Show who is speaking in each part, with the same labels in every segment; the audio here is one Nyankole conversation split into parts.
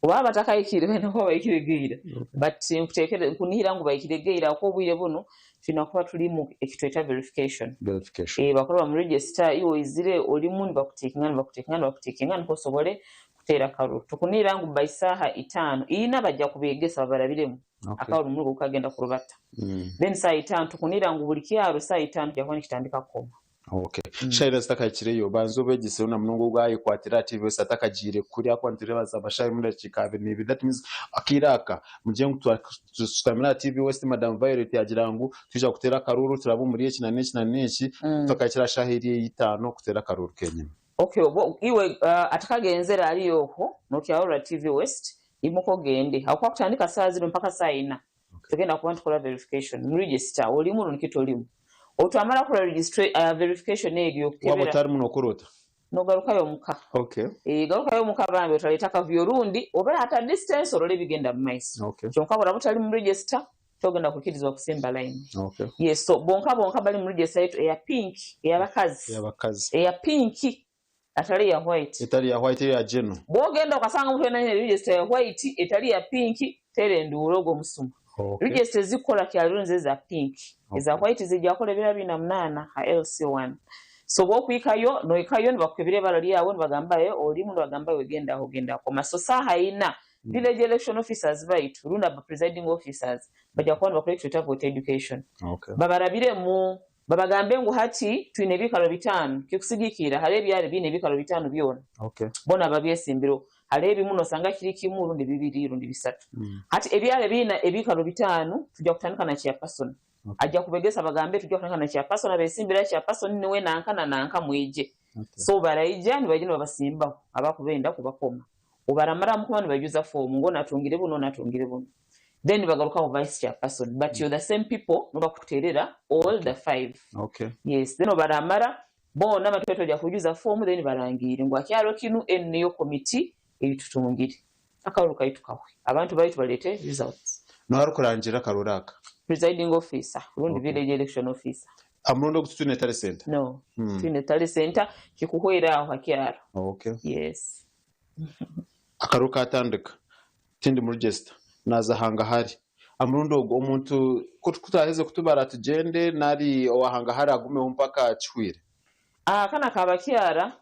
Speaker 1: Oba batakahikire baine kuba bahikire gaira but nkunihira ngu bahikire gaira ahakuba obwire bunu twine kuba turi omu ekitweta verification.
Speaker 2: Verification.
Speaker 1: Bakuraba mu register iwe oizire orimu nibakutikinga nibakutikinga nibakutikinga nikwo osobole kuteera akaruru. Tukunihira ngu by saaha itaano ina bajja kubeegesa babarabiremu akaruru omuringo ogu kagenda kurubata. Then saaha itaano tukunihira ngu buri kyaro saaha itaano kija kuba nikitandika kukoma.
Speaker 2: Okay. Shaaha zitakahikireyo, banza obeegyeseho na munonga ogu ayekwatira aha TV wese atakagiire kuri ahakuba nitureeba zaaba shaaha emwe n'edakiika abiri n'ibiri that means akaire aka mugire ngu tushutamire aha TV West Madam Violet yaagira ngu twija kuteera akaruuru turabe omuri eki na n'eki na n'eki tutakahikire aha shaaha eri ey'eitaano kuteera akaruuru kenyine.
Speaker 1: Okay obwo iwe atakagenzere ariyo okwo nokyahurira TV West imuka ogende ahakuba kutandika saaha zinu mpaka saaha ina Tugenda kuba nitukora verification mu register orimu rundi ki torimu. Obu twamara kukora verification egyo
Speaker 2: Waaba
Speaker 1: y'okukebera.
Speaker 2: otarimu nookora ota?
Speaker 1: Noogarukayo omuka.
Speaker 2: Okay.
Speaker 1: Garukayo omuka bambi otareeta akavuyo rundi obe at a distance orole ebigenda mu maiso.
Speaker 2: Okay.
Speaker 1: Kyonka bworaba otari mu register togenda kwikirizibwa kusimba line.
Speaker 2: Okay.
Speaker 1: Yes, so bonka bonka abari mu register yaitu eya pink ey'abakazi.
Speaker 2: Ey'abakazi.
Speaker 1: Eya pink. Atari ya white.
Speaker 2: Etari ya white eya geno.
Speaker 1: Bwogenda okasanga omuntu weena aine register ya white etari ya pink teera enduuru ogwo musuma.
Speaker 2: Okay.
Speaker 1: Register ezikukora kyariro nizo eza pink. Eza
Speaker 2: Okay.
Speaker 1: white zija kukora ebiro 28 ha LC1. So bwokuhikayo nohikayo nibakukebera ebara ryawe nibagamba ee orimu nibagamba iwe genda aho genda aho koma. So saaha ina village election officers baitu rundi aba presiding officers baija kuba nibakora ekitweta voter education.
Speaker 2: Okay.
Speaker 1: Babarabiremu Babagambe ngu hati twine ebiikaro bitaano, kikusigikirra hariho ebyaro ebiine ebiikaro bitaano byona, boona babyesimbireho. Hariho ebimu nosanga kiri kimu rundi bibiri rundi bisatu. Hati ebyaro ebiine ebiikaro bitaano tujja kutandika na chairperson. Ajja kubegesa abagambe tujja kutandika na chairperson, abesimbire aha chairperson niwe nanka na nanka mwije. So baraija nibaija nibabasimbaho abakubenda kubakoma. Obu baramara kukoma nibajuza foomu ngu onu atungire bunu onu atungire bunu. Then bagarukaho vice chairperson but you're the same people nibo bakuterera all the 5.
Speaker 2: Okay.
Speaker 1: Yes, then obu baramara boona abantu baitu baija kwijuza foomu then barangiire ngu akyaro kinu enu niyo committee ei tutungire. Akaruru kaitu kahwe. Abantu baitu bareete results.
Speaker 2: Noha arikurangiirira akaruru aka?
Speaker 1: Presiding officer rundi village election officer.
Speaker 2: Aha murundi ogu titwine tally centre?
Speaker 1: No, titwine tally centre kikuhwera aho ha kyaro.
Speaker 2: Okay.
Speaker 1: Yes.
Speaker 2: Akaruru kaatandika, tindi mu register, naaza hangahari. Aha murundi ogu omuntu ku turaaheze kutubara tugyende nari owa hangahari agumeho mpaka kihweire?
Speaker 1: Aka n'akabakyara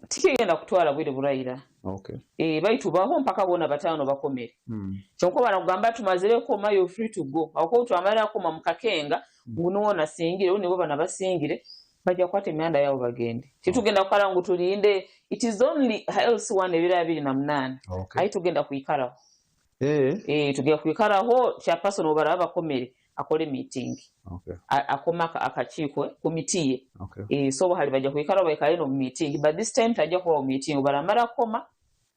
Speaker 1: tikigenda kutwara bwire buraira.
Speaker 2: Okay.
Speaker 1: Baitu baho mpaka boona bataano bakomere. Kyonka barakugamba tumazire kukoma you're free to go. Ahabw'okuba obu twamara kukoma mukakenga ngu niwe onasingire rundi nibo banu abasingire, Baija kukwata emihanda yaabo bagende. Titugenda kukara ngu tulinde it is only LC1 ebiro 28
Speaker 2: Okay.
Speaker 1: ahi tugenda kwikaraho.
Speaker 2: Eh.
Speaker 1: Eh, tugenda kwikaraho chairperson obu baraaba bakomere akore meeting.
Speaker 2: Okay.
Speaker 1: Akome akakiiko komiti ye.
Speaker 2: Okay.
Speaker 1: Eh, so hali baija kwikaraho baikare n'omu meeting but this time tihaija kubaho meeting obu baramara kukoma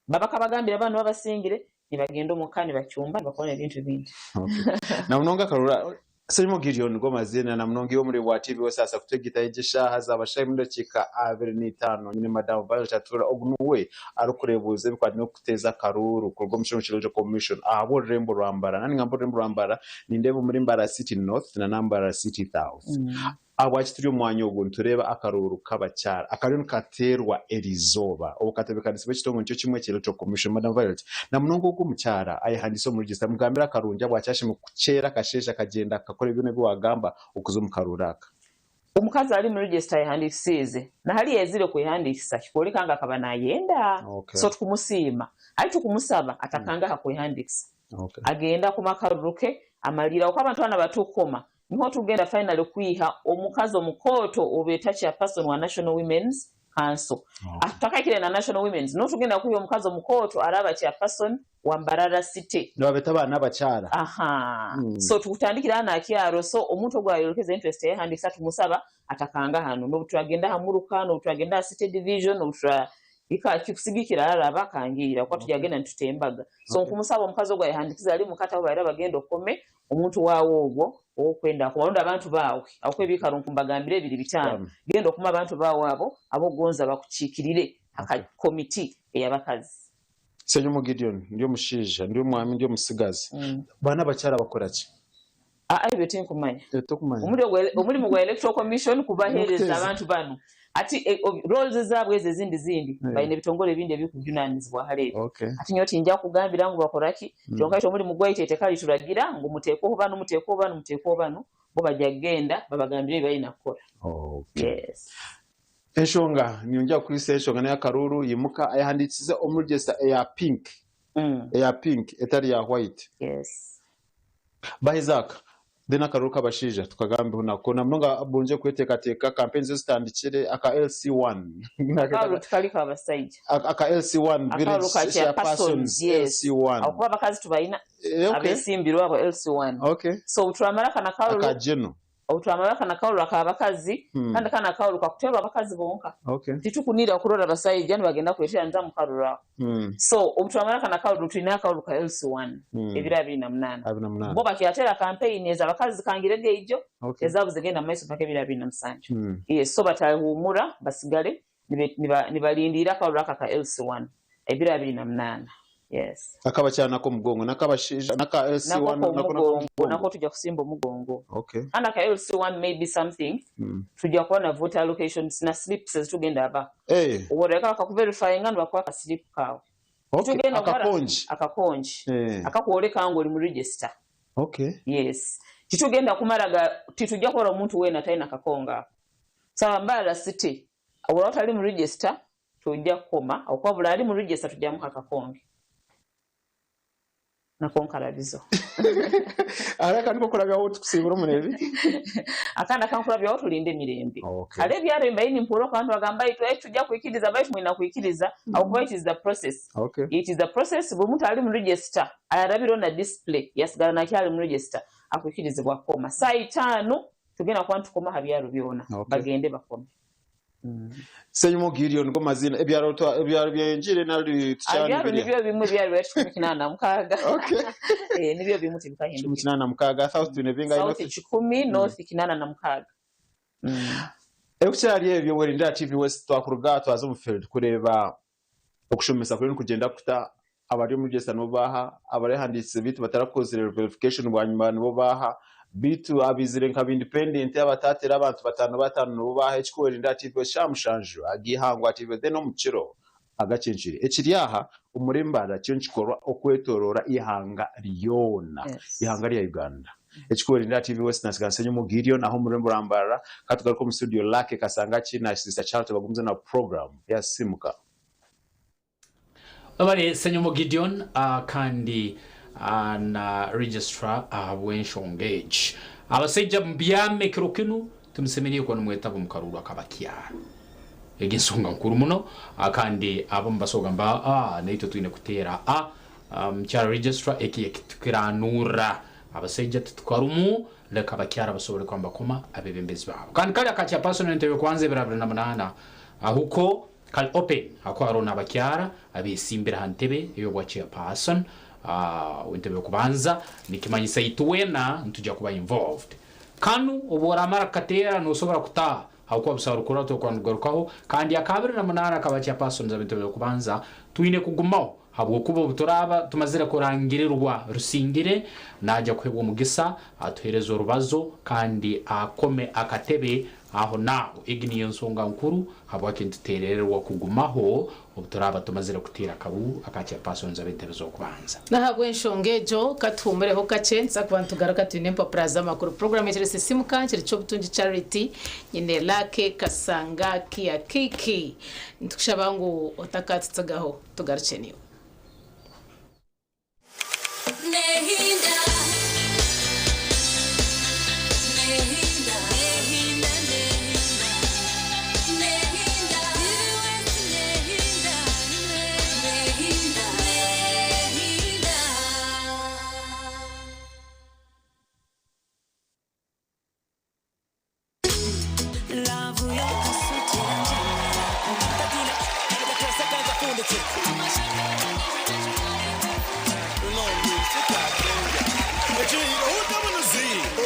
Speaker 1: babakabagambira banu abasingire nibagenda omu ka nibacumba nibakora n'ebintu ebindi.
Speaker 2: Okay. Na munonga akarora Sirimu Gideon nigo maziina na munonga iwe omuri wa TV West kutegita egi eshaaha zaaba shaaha emwe n'edakiika 25 nyine Madam Violet Atuura ogu niwe arikureebuuza ebikwatiraine n'okuteeza akaruuru kuruga omu kitongore ky'Electoral Commission ahabw'orurembo rwa Mbarara. Naaba ningamba orurembo rwa Mbarara nindeeba omuri Mbarara City North na Mbarara City South. Ahabwaki turi omu mwanya ogu nitureeba akaruuru k'abakyara akariyo nikateerwa eriizooba obu katebeekanisiibwe ekitongore nikyo kimwe ekya Electoral Commission? Madam Violet, na munonga ogwo omukyara ayehandiise omu register mugambire akarungi ahabwaki ashemereire kukyera akasheeshe akagyenda akakora byona ebi waagamba okuza omu karuuru aka.
Speaker 1: Omukazi ari omu register ayehandiikisiize na hariya yaizire kwehandiikisa kikworeka ngu akaba naayenda so tukumusiima hati tukumusaba atakanga aha kwehandiikisa agende akome akaruru ke amariire ahabw'okuba abantu boona batukukoma Niho tugenda finally kwiha omukazi omukooto obeeta chairperson wa National Women's Council. Tutakahikire na National Women's, niho tugenda kwiha omukazi omukooto araaba chairperson wa Mbarara City.
Speaker 2: Nibabeeta abaana abakyara.
Speaker 1: Aha. So tukutandikira hanu aha kyaro, so omuntu ogu ayorekeze interest ayehandiikisa tumusaba atakanga hanu. N'obu turagenda aha muruka, n'obu turagenda aha city division, n'obu tura Ika kikusigikira araraba akangiira kuba turyagenda nitutembaga. So nkumusaba omukazi ogu ayehandikize ari mukata ahu baraba genda okome omuntu waawe ogwo ow'okwenda akoma rundi abantu baawe ahabw'okuba ebiikaro nkumbagambire biri bitaano genda okome abantu baawe abo ab'okugonza bakukiikirire aka komiti ey'abakazi.
Speaker 2: Ssenyomo Gideon, Ndi omushaija, ndi omwami, ndi omutsigazi. Banu abakyara bakora ki?
Speaker 1: Aa ebyo tinkumanya.
Speaker 2: Ebyo tokumanya.
Speaker 1: Omurimo gwa Electoral Commission kubaheereza
Speaker 2: N'okuteeza.
Speaker 1: abantu banu. Hati roles zaabo ezo ezindi zindi baine ebitongore ebindi ebirikujunanizibwa ahari ebyo. Hati nyowe tinja kukugambira ngu bakora ki, kyonka itwe omurimo gwaitu eiteeka rituragira ngu muteekweho banu, muteekweho banu, muteekweho banu, bo bagya kugenda babagambire ebi baine kukora. Yes.
Speaker 2: Enshonga, Nyongera kukwisa enshonga n'ey'akaruuru, Yimuka ayehandiikize omu register eya pink, eya pink etari ya white.
Speaker 1: Yes.
Speaker 2: Baheza aka, then akaruuru k'abashaija tukagambeho nako na munonga bongyeire kweteekateeka, campaigns zo zitandikire, aka LC1.
Speaker 1: Akaruuru tikari ka basaija.
Speaker 2: Aka LC1
Speaker 1: Akaruuru
Speaker 2: village
Speaker 1: ka chairpersons,
Speaker 2: chairpersons,
Speaker 1: yes.
Speaker 2: LC1.
Speaker 1: Ahabw'okuba abakazi tubaine
Speaker 2: Eh, okay.
Speaker 1: abesimbirwe abo LC1.
Speaker 2: Okay.
Speaker 1: So obu turamara aka n'akaruuru,
Speaker 2: Aka general.
Speaker 1: Obu twamara aka nakahuuriro ak'abakazi, kandi kanu akahuuriro kakuteerwa abakazi bonka. Titukunira kurora abasaija nibagenda kweteeraniza omu kahuuriro ako. So obu twamara aka nakahuuriro twine akahuuriro ka LC1 ebiro 28. Bo bakyateera kampeyini ez'abakazi zikangire geijo, ezaabo zigenda mu maiso mpaka ebiro 27. Yes, so batahuumura basigale nibalindiira akahuuriro ako aka LC1 ebiro 28. Yes.
Speaker 2: Akabakyara nak'omugongo nak'abashaija naka LC1
Speaker 1: Nako
Speaker 2: nako
Speaker 1: k'omugongo
Speaker 2: nak'omugongo.
Speaker 1: nako tujja kusimba omugongo.
Speaker 2: Okay.
Speaker 1: Kandi aka LC1 may be something tujja kuba na voter allocations na slips ezitugenda aba.
Speaker 2: Eh.
Speaker 1: Obu oreka bakakuverifyinga nibakuha aka slip kaawe.
Speaker 2: Okay.
Speaker 1: Titugenda kuba
Speaker 2: Akakongi.
Speaker 1: akakongi.
Speaker 2: Eh.
Speaker 1: Akakworeka ngu ori mu register.
Speaker 2: Okay.
Speaker 1: Yes. Titugenda kumara ga titujja kurora omuntu weena ataine akakongo ako. Saba Mbarara City oraba otari mu register Tujja kukoma ahabw'okuba buri ari mu register tugyamuha akakonge. Nako nkarabizo.
Speaker 2: Hariho akandi k'okurabyaho tukusiibura omureebi?
Speaker 1: Akandi akankurabyaho turinde emirembe.
Speaker 2: Okay.
Speaker 1: Hariho ebyaro ebi mbaire nimpurira oku abantu bagamba baitu eh titujja kwikiriza baitu mwine kwikiriza ahabw'okuba it is the process.
Speaker 2: Okay.
Speaker 1: It is the process buri muntu ari mu register ararabireho na display yasigara nakyari mu register akwikirizibwa kukoma. Saaha itaano tugenda kuba nitukoma aha byaro byona
Speaker 2: Okay.
Speaker 1: bagende bakome.
Speaker 2: Senyumo Gideon nigo mazina ebyaro twa ebyaro byengire nari tukyani
Speaker 1: Ebyaro
Speaker 2: biri
Speaker 1: nibyo bimwe ebyaro bya 186.
Speaker 2: Okay.
Speaker 1: Eh, nibyo bimwe tibikahindukire.
Speaker 2: 186 South twine bingahi
Speaker 1: South
Speaker 2: North?
Speaker 1: 10, North 86.
Speaker 2: Ekukyari ebyo Werindira TV West twakuruga twaza omu field kureeba Okushomesa kuriyo nikugyenda kuta abari omu register nibo baaha, abarehandiikize beitu batarakozire verification bwanyima nibo baaha, beitu abaizire nka ba independent abataateera abantu bataano bataano nibo baaha ekikuwerinda aha TV eshaaha mushanju ag'eihangwe aha TV then omu kiro agacencwire. Ekiri aha omuri Mbarara kiriyo nikikorwa okwetoroora eihanga ryona, eihanga rya Uganda. Ekikuwerinda aha TV West nasigara Nsenyomo Gideon aha omu rurembo rwa Mbarara. Ka tugaruke omu studio Lucky Kasangaki na Sister Charity bagumize na program ya Simuka.
Speaker 3: Webale Ssenyomo Gideon kandi na Registrar ahabw'enshonga egi. Abasaija mubyame kiro kinu timusemeriire kuba nimwetaba omu karuuru ak'abakyara. Egi nsonga nkuru muno kandi abamu basobora kugamba ah naitwe twine kuteera a Mukyara Registrar eki ekitukiranuurra abasaija titukarumu leka abakyara basobole kuba nibakoma abebembezi baabo. Kandi kali aka Chairperson w'entebe y'okubanza ebiro 28 ahuko Kali open ahakuba hariho n'abakyara abesimbire aha ntebe ey'obwa chairperson w'entebe y'okubanza nikimanyisa itwena nitwija kuba involved. Kanu obu oramara kukateera nosobora kutaaha ahabw'okuba busaho rukura turikuba nitugarukaho kandi aka 28 akaba chairpersons ab'entebe y'okubanza twine kugumaho Habwokuba obu turaaba tumazire kurangirirwa Rusingire, naija kuheebwa omugisa atuheereze orubazo kandi akome akatebe aho n'aho. Egi niyo nsonga nkuru habwaki nituteerererwa kugumaho obu turaaba tumazire kuteera akabuuru aka chairpersons ab'entebe z'okubanza.
Speaker 4: N'ahabw'enshonga egyo, ka tuhuumureho kakye, nituza kuba nitugaruka twine empapura z'amakuru. Puroguraamu ekiri Sisiimuka, kiri ky'obutungi Charity, nyine Lucky Kasanga Kiakiki. Nitukushaba ngu otakaatutsigaho. Tugarukye naiwe.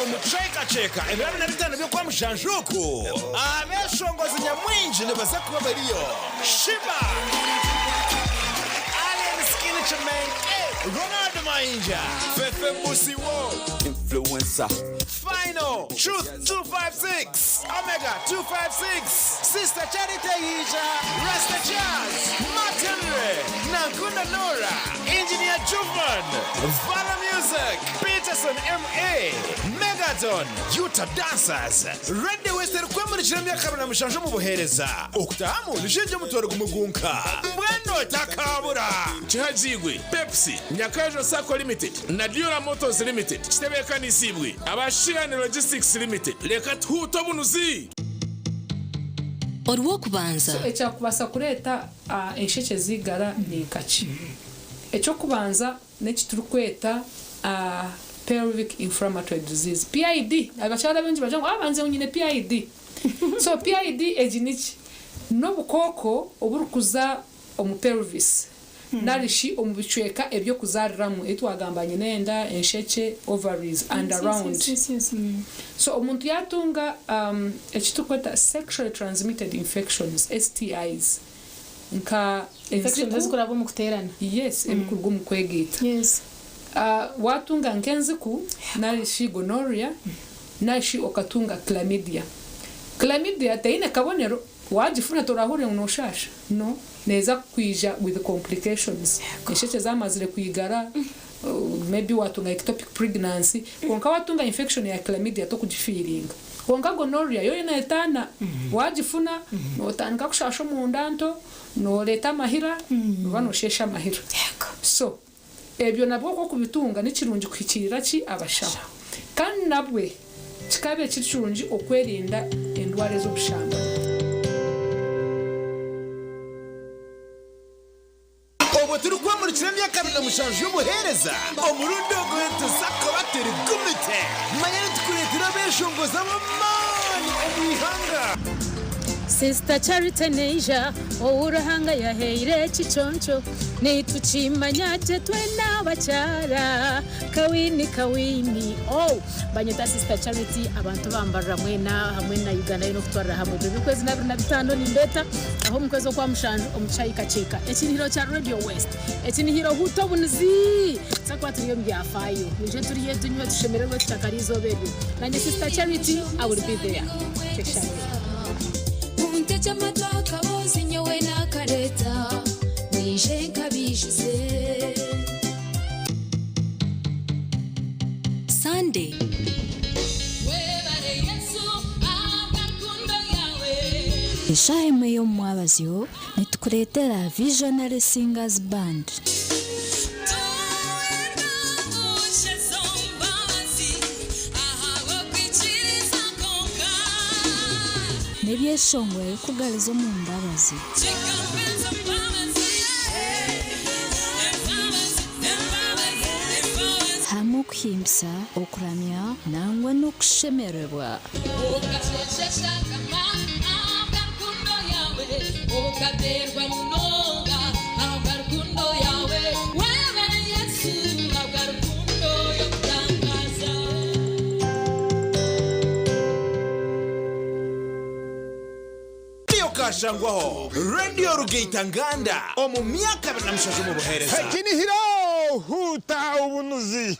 Speaker 5: Omucwekacweka ebiro 45 by'Okwamushanju oku, abeeshongozi nyamwingi nibaza kuba bariyo, Sheebah, Alien Skin Kimenke, Ronald Mayinja, Fefe Busiwo,
Speaker 6: Influencer.
Speaker 5: Final, Truth 256, Omega 256, Sister Charity Hija, Rasta Jazz, Martin Ray, Nanguna Nora, Engineer Juvan, Vala Music, Peterson MA, Megaton, Utah Dancers, Radio West erikwemurikira emyaka 27 omu buheereza. Okutahamu nishinja omutwaro gumwe gwonka. Mbwenu otakabura!
Speaker 7: Kihagiigwe Pepsi, Nyakajo Sacco Limited na Dura Motors Limited kitebeekanisiibwe aba Sheehan Logistics Limited. Reka tuhuute obunuzi!
Speaker 8: Orw'okubanza.
Speaker 9: So ekyakubaasa kureeta enshekye z'eigara ni nka ki? Eky'okubanza n'eki turikweta pelvic inflammatory disease, PID. Abakyara abaingi nibagira ngu banze ngu nyine PID. So PID egi niki? N'obukooko oburikuza omu pelvis nari shi omu bicweka eby'okuzaariramu ebi twagamba nyine enda, enshekye, ovaries and around. So omuntu yaatunga eki turikweta sexually transmitted infections, STIs, nka
Speaker 4: Infections
Speaker 9: enziku,
Speaker 4: ezirikuraba omu kuteerana.
Speaker 9: yes, ebirikuruga omu kwegaita. Waatunga nk'enziku nari shi gonorrhea nari shi okatunga chlamydia. Chlamydia teine kabonero, waagifuna torahurira ngu nooshaasha, no, neeza kwija with complications. Enshekye zaamazire kwigara, maybe waatunga ectopic pregnancy, kwonka waatunga infection ya chlamydia tokugifiiringa. Kwonka gonorrhea yo neetaana, waagifuna nootandika kushaasha omunda nto, nooreeta amahira, nooba noosheesha amahira. So ebyo nabwo ku orikubitunga ni kirungi kuhikiirira ki abashaho. Kandi nabwe kikaabaire kiri kirungi okwerinda endwara ez'obushambani.
Speaker 5: Obwo turikwemurikira emyaka 27 y'obuheereza, omurundi ogu nituza kuba turi gumite. Manya nitukureetera abeeshongozi ab'amaani omu ihanga.
Speaker 4: Sister Charity Neija ou Ruhanga yahaire ekiconco nitukimanya gye twena abakyara Kawini kawini oh Banyeta Sister Charity abantu bambarira mwena hamwe na Uganda yoona okutwarira hamwe ebiro by'okwezi n'abiri na bitaano nimbeeta aho omu kwezi okwa mushanju omu kishaayi Kakyeka ekinihiro kya Radio West ekinihiro huuta obunizi tuza kuba turi omu byafaayo mwije turye tunywe tushemererwe tutakara eizooba eryo nanye Sister Charity I will be there Kyeshabe.
Speaker 8: Unteje amatwi akabozi nyowe nakareta mwije nkabijuze.
Speaker 10: Sunday.
Speaker 8: Webale Yesu abakundo yawe.
Speaker 10: Eshaaha emwe y'omumwabazyo nitukureetera Visionary Singers Band.
Speaker 8: Tuerwabushezo mbabazi ahabwokwikiriza konka.
Speaker 10: N'ebyeshongoro ebirikugariza omu mbabazi.
Speaker 8: Kikampenza mbabazi, embabazi, embabazi, embabazi.
Speaker 10: Hamwe okuhimbisa, okuramya nangwa n'okushemererwa.
Speaker 8: Ukashesheshakama ahabwa yawe, ukaterwa munonga ahabwa rukundo yawe. Webale Yesu ahabwa rukundo yokutangaza.
Speaker 5: Radio Kashangwaho, Radio Rugeita Nganda, omu myaka 27 omu buheereza.
Speaker 11: Ekinihiro huta obunuzi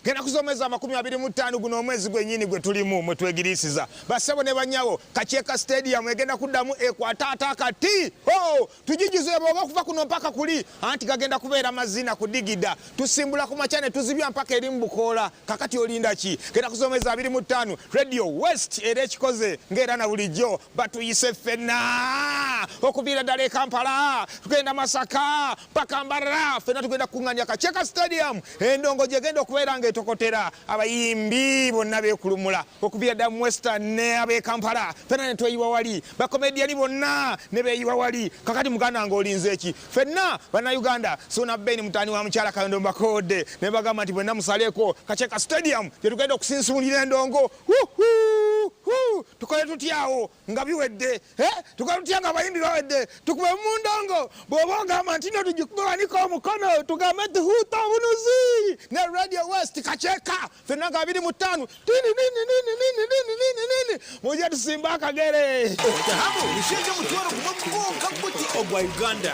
Speaker 11: genda kuzomeza 25 guno omwezi gwenyini gwe tulimu mwe twegirisiza basebo ne banyawo. Kakyeka Stadium egenda kuddamu ekwata ate akati ho tujijuze boga kuva kuno mpaka kuli anti gagenda kubeera mazina kudigida tusimbula ku makya ne tuzibya mpaka eri mu bukoola. Kakati olinda ki? Genda kuzomeza 25 Radio West era ekikoze ng'era na bulijjo batuyise ffenna okuviira ddala e Kampala, tugenda Masaka mpaka Mbarara, ffenna tugenda kukuŋŋanya Kakyeka Stadium. Endongo gyegenda okubeera ng'etokotera, abayimbi bonna beekulumula okuviira ddala mu Western ne ab'e Kampala ffenna ne tweyiwa wali, bakomediyani bonna ne beeyiwa wali. Kakati muganda wange olinze ki? Ffenna Bannayuganda, Suna Ben mutaani wa mukyala Kayondo Mbakoodde ne bagamba nti bwenna musaleko Kakyeka Stadium gye tugenda okusinsuulira endongo. Huhu, hu, tukole tutyawo nga biwedde? Eh, tukole tutya nga abayimbi bawedde? Tukube mu ndongo. Bw'oba ogamba nti no tugikube, wanika omukono tugambe tuhuuta obunuzi ne Radio West Kakyeka ffenna nga 25 tini nini nini nini nini nini nini mujje tusimba akagere.
Speaker 5: Okutahamu nishinja omutwaro gumwe gwonka guti ogwa Uganda.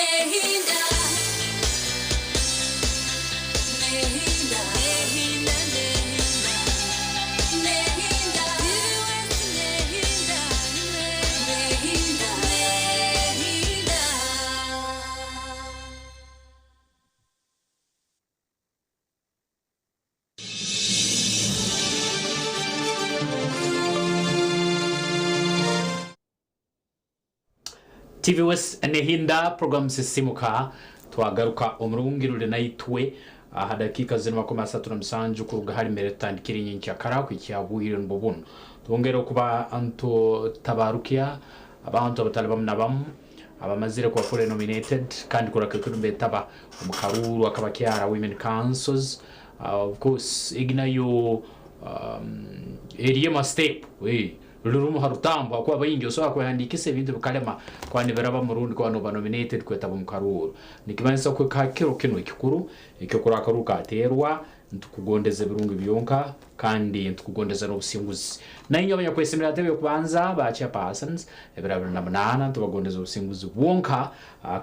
Speaker 8: Nehinda, nehinda, nehinda, nehinda, nehinda, nehinda, nehinda, nehinda.
Speaker 3: Tv West nehinda program sisimuka twagaruka omurungi ruri naitwe aha dakiika zinu 37 kuruga hari mbere tutandikire nyenkyakara kuhikya bwire nibwo buno. Twongere okuba ntu tabarukia abantu abatali bamu na bamu abamazire kuba fully nominated kandi kuraka betaba omu karuuru akabakyara women councils. Of course egi nayo eriyo step rurimu harutambo akuba baingi osobola kwehandikisa ebintu bikalema kuba nibiraba murundi kuba noba nominated kwetaba omu karuuru, nikimanyisa kweka kiro kinu ekikuru ekyokura akaruuru katerwa. Ntukugondeza ebirungi byonka kandi ntukugondeza n'obusinguzi. Nainywe abanyakwesemera ntebe yokubanza ba chairpersons 2028, ntubagondeza obusinguzi bwonka,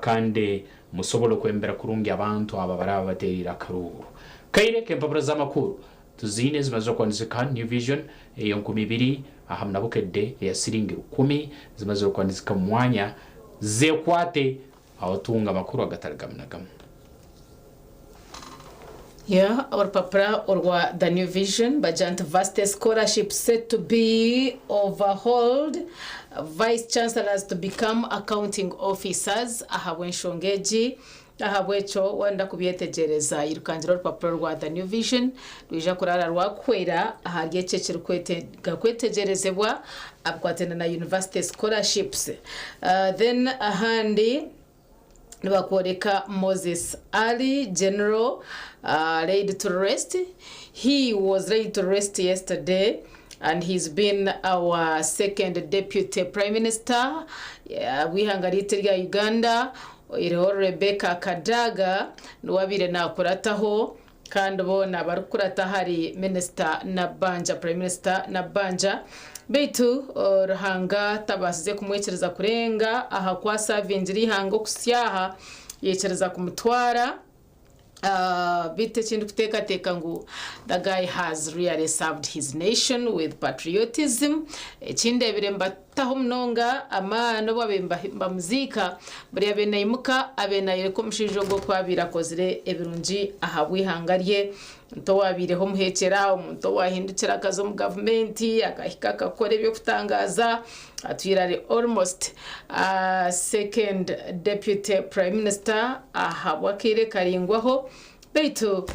Speaker 3: kandi musobole okwembera kurungi abantu aba baraba baterire akaruuru. Kaire kempapura z'amakuru tuziine zimaze okwandizika. New Vision eyo 2000 ahamu na Bukedde eya siringi 1000 zimaze okwandizika mu mwanya zekwate aho tunga amakuru agatari gamu na gamu.
Speaker 4: Yeah, orupapura orwa The New Vision bagira nti varsity scholarship set to be overhauled, vice chancellors to become accounting officers. Ahabw'enshonga egi, ahabw'ekyo wenda kubyetegyereza, yirukangira orupapuro rwa The New Vision, rwija kurara rwakuhwera ahari ekyo ekirikwetega kwetegyerezebwa abikwatana na university scholarships. Then ahandi nibakworeka Moses Ali General laid to rest. He was laid to rest yesterday and he's been our second deputy prime minister w'ihanga ryaitu rya Uganda. Iriho Rebecca Kadaga niwe nakurataho, kandi boona barikukurata hari Minisita Nabanja, Prime Minister Nabanja. Beitu Ruhanga tabaasize kumwikiriza kurenga aha kwasavingira ihanga okusyaha yikiriza kumutwara. Beitu ekindi kuteekateeka ngu the guy has really served his nation with patriotism. Ekindebire mbataho munonga amaani obu abe mbamuziika, buri abe naimuka abe nayereka omushaija ogwo okwabiire akozire ebirungi aha bwihanga rye, omuntu owaabiireho omuhekyera, omuntu owahindukira akaza omu gavumenti akahika akakora eby'okutangaaza. Atwire ari almost second deputy prime minister ahabw'akaire karingwaho. Beitu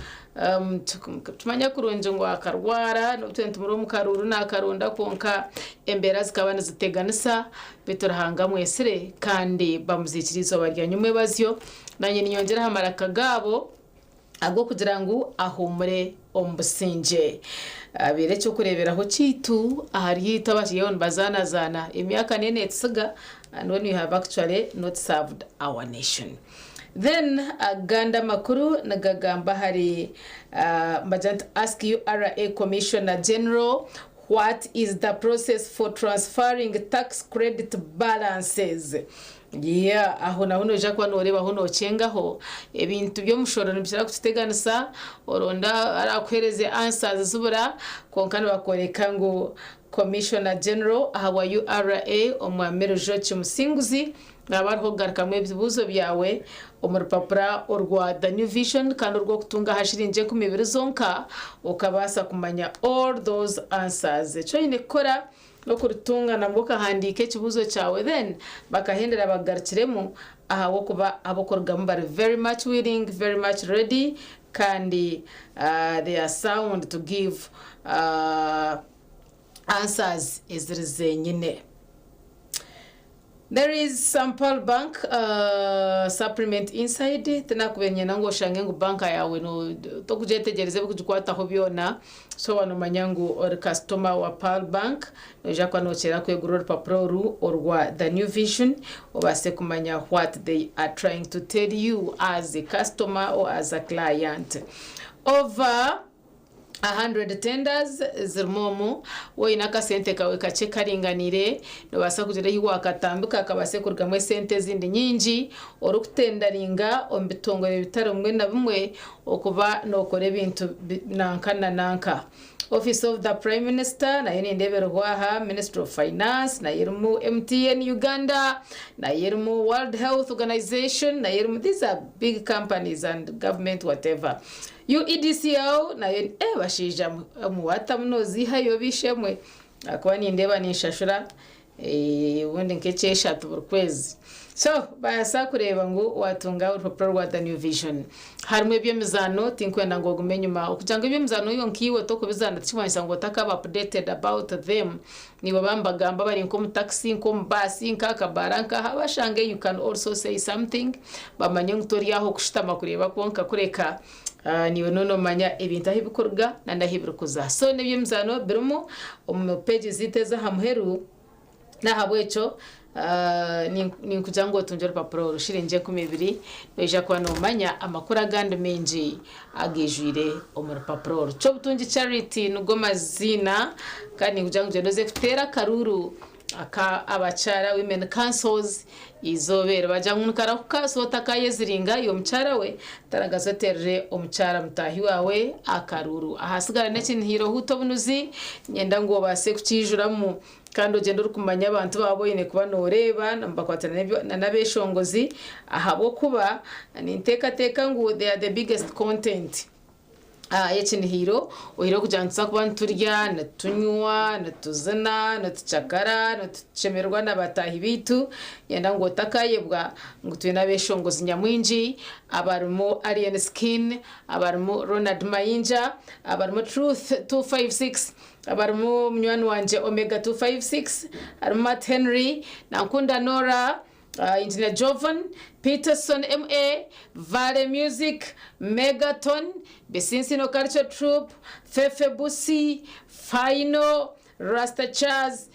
Speaker 4: tumanya kurungi ngu akarwara n'obutwe tumuri omu karuuru nakarunda, kwonka embeera zikaba niziteganisa. Beitu Ruhanga mwesire kandi bamuziikire izooba rya nyumwebazyo. Nanye ninyongyera aha maraka gaabo ag'okugira ngu ahumure omu busingye, abeire ekyokureeberaho kiitu ahari itwe abakiriho nibazaanazaana emyaka nene etusiga, and when you have actually not served our nation. Then agandi amakuru nigagamba hari mbagira nti ask URA Commissioner General what is the process for transferring tax credit balances. Yeah, aho naho noija kuba nooreebaho nookyengaho ebintu by'omushoro nibikira kututeganisa, oronda arakuheereze answers zibura. Kwonka nibakworeka ngu Commissioner General ahabwa URA omwami Rujoki Musinguzi naba ariho kugarukamu ebibuuzo byawe omu rupapura orwa The New Vision, kandi orw'okutunga aha shiringi 2000 zonka okabaasa kumanya all those answers. Ekyo oine kukora n'okurutunga nabwo okahandiika ekibuuzo kyawe, then bakahendera bakugarukiremu, ahabw'okuba ab'okurugamu bari very much willing, very much ready, kandi they are sound to give answers eziri zenyine. There is some Pearl Bank supplement inside. Tinakubenyena ngu oshange ngu banka yawe no tokugyetegereza ebikugikwataho byona. So wanomanya ngu ori customer wa Pearl Bank, noija kuba nokyera kwegura orupapuro oru orwa The New Vision obaase kumanya what they are trying to tell you as a customer or as a client. Over 100 tenders zirimu omu woine akasente kawe kakye karinganiire nobaasa kugira ahi wakatambika kabaase kurugamu esente ezindi nyingi orikutendaringa omu bitongore bitari bimwe na bimwe okuba nokora ebintu nanka na nanka. Office of the Prime Minister nayo nindeeba eriho aha, Ministry of Finance nayo erimu, MTN Uganda nayo erimu, World Health Organization nayo erimu, these are big companies and government whatever. UEDCL nayo eh bashaija mwe muwatamu nozihayo b'eishe-emwe ahakuba nindeeba ninshashura obundi nk'ekyeshatu buri kwezi. So baasa kureeba ngu waatunga orupapura rwa The New Vision. Harimu eby'emizaano, tinkwenda ngu ogume enyima. Okugira ngu eby'emizaano iwe nkaiwe tokubizaana tikimanyisa ngu otakaba updated about them. Niiwe bambagamba bari nk'omu taxi, nk'omu baasi, nk'aha kabaara nkaha, bashange you can also say something bamanye ngu tori aho kushutama kureeba kwonka kureka naiwe noona omanya ebintu ahu birikuruga n'ahu birikuza. So n'eby'emizaano birimu omu pages zaitu ez'aha muheru. N'ahabw'ekyo ninkugira ngu otungye orupapura oru shiringi 20,000, noija kuba noomanya amakuru agandi maingi agaijwire omu rupapura oru. Ky'obutungi Charity nigo maziina kandi ninkugira ngu gyenda oze kuteera akaruuru aka abakyara, Women Councils, eizooba eri. Bagira ngu nikarahuka so otakayeziringa iwe mukyara we, taragaza oteerere omukyara mutaahi waawe akaruuru. Ahasigara n'ekinihiro huuta obunuzi, niinyenda ngu obaase kukiijuramu. Kandi ogyende orikumanya abantu baawe abu oine kuba nooreeba nibakwatana na n'abeshongozi ahabw'okuba ninteekateeka ngu they are the biggest content y'ekinihiiro oihireho kugira ngu nituza kuba niturya, nitunywa, nituzina, nitucakara, nitushemererwa na bataahi baitu. Niinyenda ngu otakayebwa ngu twine abeshongozi nyamwingi abarimu Alien Skin, abarimu Ronald Mayinja, abarimu Truth 256. Abarimu munywani wangye Omega 256, harimu Matt Henry, Nankunda Norah, Engineer Jovan, Peterson MA, Vale Music, Megaton, Bisinsino Culture Troupe, Fefe Busi, Final, Rasta Chaz,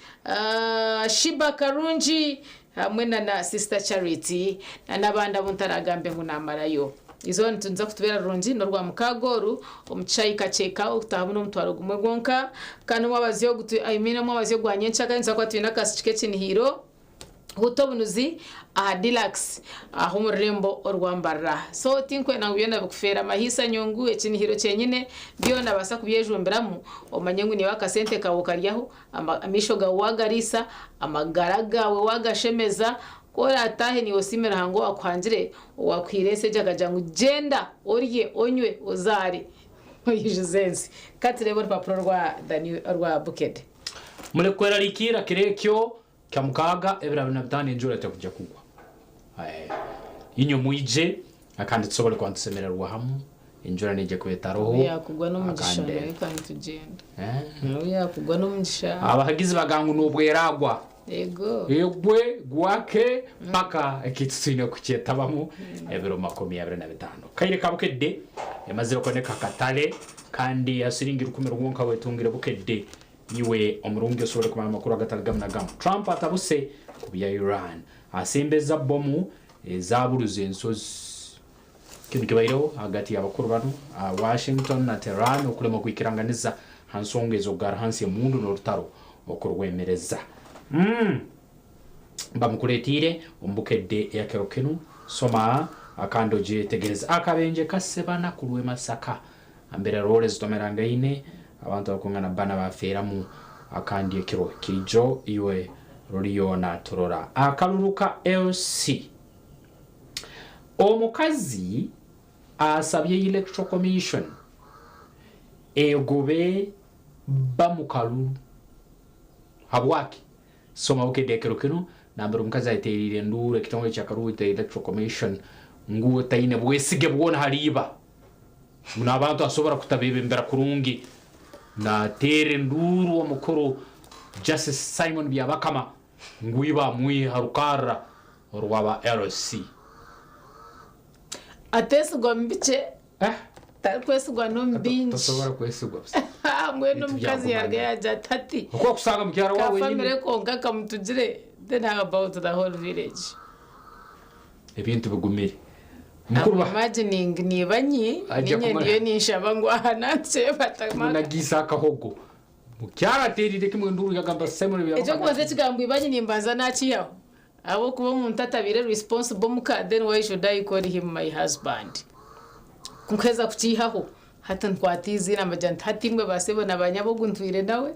Speaker 4: Sheebah Karungi hamwe na na Sister Charity na n'abandi abu ntaragambe ngu namarayo. Eizooba nituza kutubeera rirungi n'orwamukaaga oru omu kishaayi Kakyeka okutaahamu n'omutwaro gumwe gwonka kandi omwabazyo ogu I mean omwabazyo gwa nyencakare nituza kuba twine akasiki k'ekinihiiro Huta obunuzi aha Deluxe aha omu rurembo orwa Mbarara. So tinkwenda ngu byona bikufeere amahiisa nyungu, ekinihiro kyenyine byona baasa kubyejumbiramu omanye ngu niiwe akasente kaawe okaryaho, amaisho gaawe waagariisa, amagara gaawe waagashemeza, Ku oraataahe naiwe osiime Ruhanga owaakuhangire, owaakuhaire ensi egi akagira ngu gyenda orye, onywe, ozaare, oijuze ensi. Ka tureebe orupapura orwa The New orwa Bukede.
Speaker 3: Murikwerarikirra kiro ekyo kya mukaaga ebiro 25 enjura tekujya kugwa. Inywe mwije kandi tusobole kuba nitusemererwa hamu. Enjura neija kuba etaroho.
Speaker 4: N'obu yaakugwa n'omugisha nawe ka nitugyenda. N'obu yaakugwa n'omugisha.
Speaker 3: Abahagizi bagamba ngu n'obu eragwa.
Speaker 4: Ego.
Speaker 3: Egwe, gwake, mpaka ekintu twine kukyetabamu ebiro 25. Kaire ka Bukedde emazire kwoneka akatale kandi ha siringi rukumi rwonka wetungire Bukedde iwe omurungi osobole kumanya amakuru agatali gamu na gamu. Trump atabuse ku bya Iran asembeza bomu ezaburuza ensozi. Kinu kibaireho hagati y'abakuru banu Washington na Tehran okulema kwikiranganiza ha nsonga ez'okugarra hansi emundu n'orutaro okurwemereza. Bamukuletiire omu Bukedde eya kiro kinu. Soma kandi ogyetegereze. Akabenje kasebana kurwa e Masaka nambere roore zitomerangaine abantu abakwingana bbana bafeeramu akandi ekiro kirijo iwe ruriyo naturora. Akaruru ka LC. Omukazi asabye Electoral Commission egobe bba mu kalulu. Habwaki? Soma Bukedde ekiro kinu nambere omukazi ayeteriire enduuru ekitongore ky'akaruru ekya Electoral Commission ngu taine bwesige bwona hali iba ngu n'abantu asobora kutabebembera kurungi. Nateera enduuru omukuru Justice Simon Byabakama ngu iba amwihe ha rukarra orw'aba LC.
Speaker 4: Ateesigwa mu bikye, tarikwesigwa n'omu bingi.
Speaker 3: Tosobora kwesigwa busa.
Speaker 4: Mbwenu omukazi yaruga yaagira ati hati
Speaker 3: Oku okusanga mukyara
Speaker 4: ka
Speaker 3: waawe
Speaker 4: family
Speaker 3: wenyini.
Speaker 4: konka kamutugire then how about the whole village.
Speaker 3: Ebintu bigumire. Mukuru
Speaker 4: I'm
Speaker 3: ba-
Speaker 4: imagining niba nyi
Speaker 3: Ajja
Speaker 4: ninye
Speaker 3: kumara-
Speaker 4: ndiyo ninshaba ngu aha nanseba tamaka
Speaker 3: Nagiisa akahogo. Mukyara ateerire kimwe enduru yagamba Simon
Speaker 4: Ekyo
Speaker 3: Byabakama.
Speaker 4: kubanza ekigambo ibanyi nimbanza nakiyaho ahabwokuba omuntu atabiire responsible omuka then why should I call him my husband nkuheza kukiihaho hati nkwata eiziina mbagira nti hati imwe basebo na banyabo ogu ntwire nawe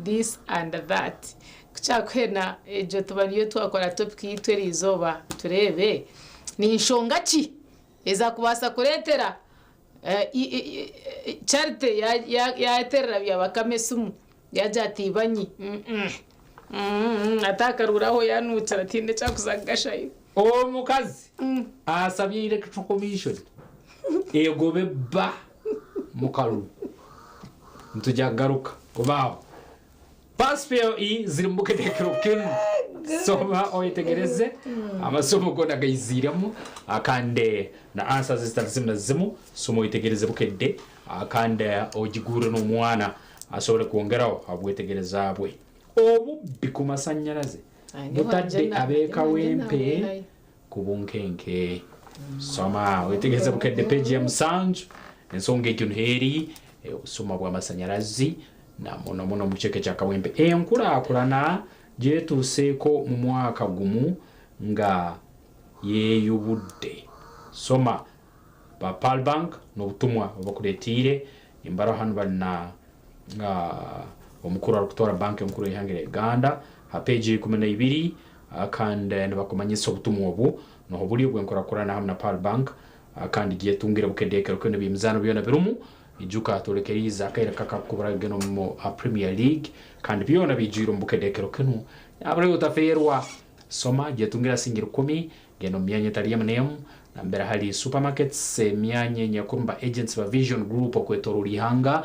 Speaker 4: this and that kukyakuhena egyo tuba niyo twakora topic yitu eriizooba tureebe ni nshonga ki ezakubaasa kureetera eh, i- i- i- Charity yaterera Byabakama esimu yagira ati ibanyi mm, mm, atakaruraho yanukira tihaine ekyakuza kugashayo.
Speaker 3: Omukazi asabye Electoral Commission egobe bba mu kalulu. Nitujya kugaruka kubaaho. Pass fail E ziri mu buketekero kinu. Soma oyetegereze amasomo gona gaiziiremu kandi na answers zitari zimu na zimu soma oyetegereze bukedde kandi ogiguure n'omwana asobole kwongeraho habwetegereza bwe. Obubbi ku masanyalaze butadde ab'e Kawempe ku bunkenke. Soma wetegereze bukedde peegi ya musanju ensonga egyo niho eri obusuma bw'amasanyalazi na muno muno mu kicweka kya Kawempe. Enkulaakulana gyetuuseeko mu mwaka gumu nga yeeyubudde. Soma ba Pearl Bank n'obutumwa obubakureetiire embaro hanu bari na omukuru arikutwara banka enkuru y'eihanga rya Uganda ha peegi 12 kandi nibakumanyisa obutumwa obu niho buri obw'enkurakurana hamwe na Pearl Bank kandi gyetungire bukedekero kwenu eby'emizaano byona birimu ijuka turekeriize akaire kakakubura geno mu Premier League kandi byona bijwire omu bukedekero kinu abure utafeerwa soma gyetungira singi 10 geno myanya etari emwe n'emwe nambere hari supermarkets emyanya enyakurumba agents ba Vision Group okwetorora ihanga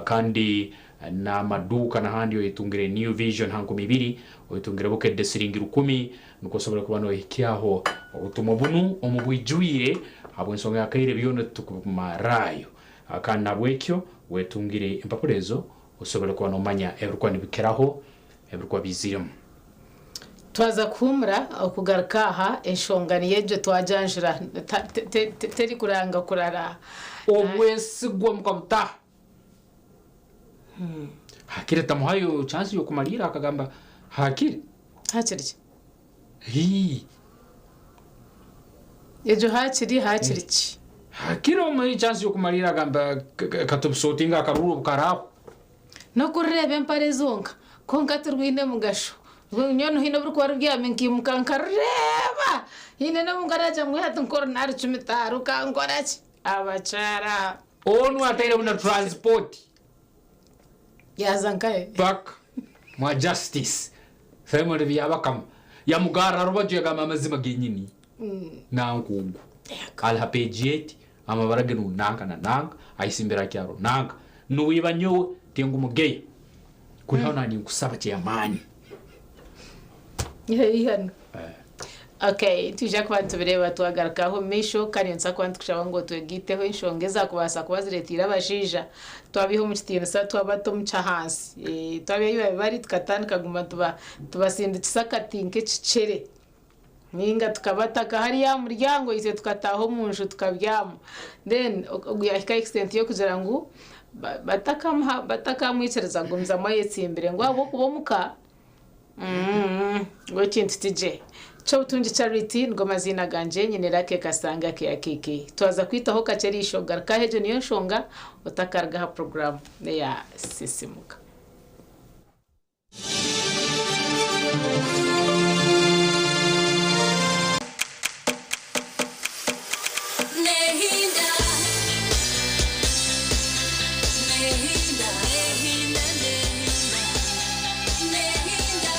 Speaker 3: kandi n'amaduka n'ahandi oyetungire New Vision ha 2000 oyetungire bukedde siringi 10 nukwo osobole kuba nohikyaho obutumwa bunu omu bwijwire habw'ensonga yakaire byona tukumarayo kandi nabwekyo wetungire empapura ezo osobole kuba nomanya ebirikuba nibikiraho ebirikuba biziremu.
Speaker 4: Twaza kuhumura okugaruka aha enshonga niyo egyo twajanjura teri kuranga kurara.
Speaker 3: Obwesigwa mukabutaha. Hakiri tamuhayo chance yokumalira akagamba hakiri.
Speaker 4: Hakiri ki?
Speaker 3: Hii.
Speaker 4: Egyo hakiri hakiri ki?
Speaker 3: Hakiri omuhe chance yokumalira agamba katubusotinga akaruru bukaraho.
Speaker 4: N'okureeba empare zonka konka turwine mugasho. Nyono hino burikuba rubyami nkimuka nkarureeba. Hine n'omungaraja mwe hati nkora narucumita rukankora ki? Abakyara.
Speaker 3: Onu ataire na transport.
Speaker 4: Yaza nkaye.
Speaker 3: Back mwa justice. Simon Byabakama. Yamugara rubaju yagamba amazima genyini. Nankungu. Alha page 8 amabara genu nanka na nanka aisimbira kyaro nanka. Nuwiba nyowe tingu mugeya. Kuliho nani nkusaba kyamani.
Speaker 4: Hano. Okay, tuje kuba nitubireeba twagarukaho misho kandi nsa kuba nitukushaba ngu twegiteho enshonga ezakubaasa kuba zireetiire abashaija twabiha omu kitiinisa twabata omu kyahansi twabiha bari tukatandika kuguma tubasindikisa akati nk'ekicere ninga tukabataka hariya muryango itwe tukataaha omu nju tukabyama then yahika extent y'okugira ngu batakamwikiriza gumizamu ayetsimbire ngu ahabw'okuba omuka ngo ekintu tigye. Kyobutungi Charity nigo mazina ganje nyine rake kasanga ke akeke. Twaza kwitaho kacherisho garuka hejo niyo nshonga otakarga ha program ya Sisimuka.
Speaker 8: Nehinda. Nehinda. Nehinda. Nehinda.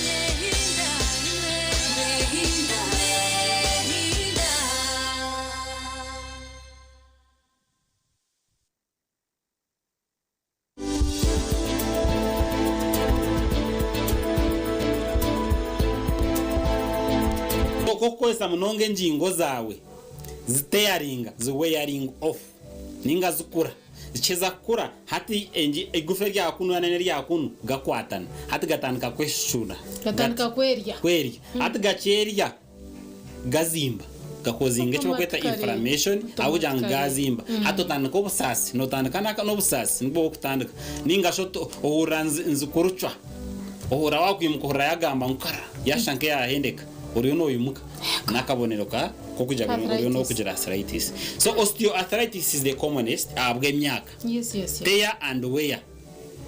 Speaker 8: Nehinda. Nehinda. Nehinda.
Speaker 6: Okukozesa munonga engingo zaawe ziteyaringa ziweyaring off ninga zikura zikiza kukura hati igufa rya kunu na rya kunu gakwatana hati gatandika kweshura
Speaker 4: gatandika kwerya
Speaker 6: kwerya hati gakyerya gazimba. gakozinga eki barikweta
Speaker 4: Automatically.
Speaker 6: inflammation ahabw'okugira ngu
Speaker 4: Automatically.
Speaker 6: gazimba. Hati otandika obusaasi, notandika n'obusaasi nibwo burikutandika. Ninga shi ohurira nizikurucwa, ohurira wakwimuka ohurira yagamba ngu kara, yashusha nk'eyahendeka, oriyo noyimuka. N'akabonero ka k'okugira ngu oriyo
Speaker 4: Arthritis.
Speaker 6: nokugira arthritis. So osteoarthritis is the commonest ahabw'emyaka.
Speaker 4: Yes, yes, yes.
Speaker 6: Tear and wear.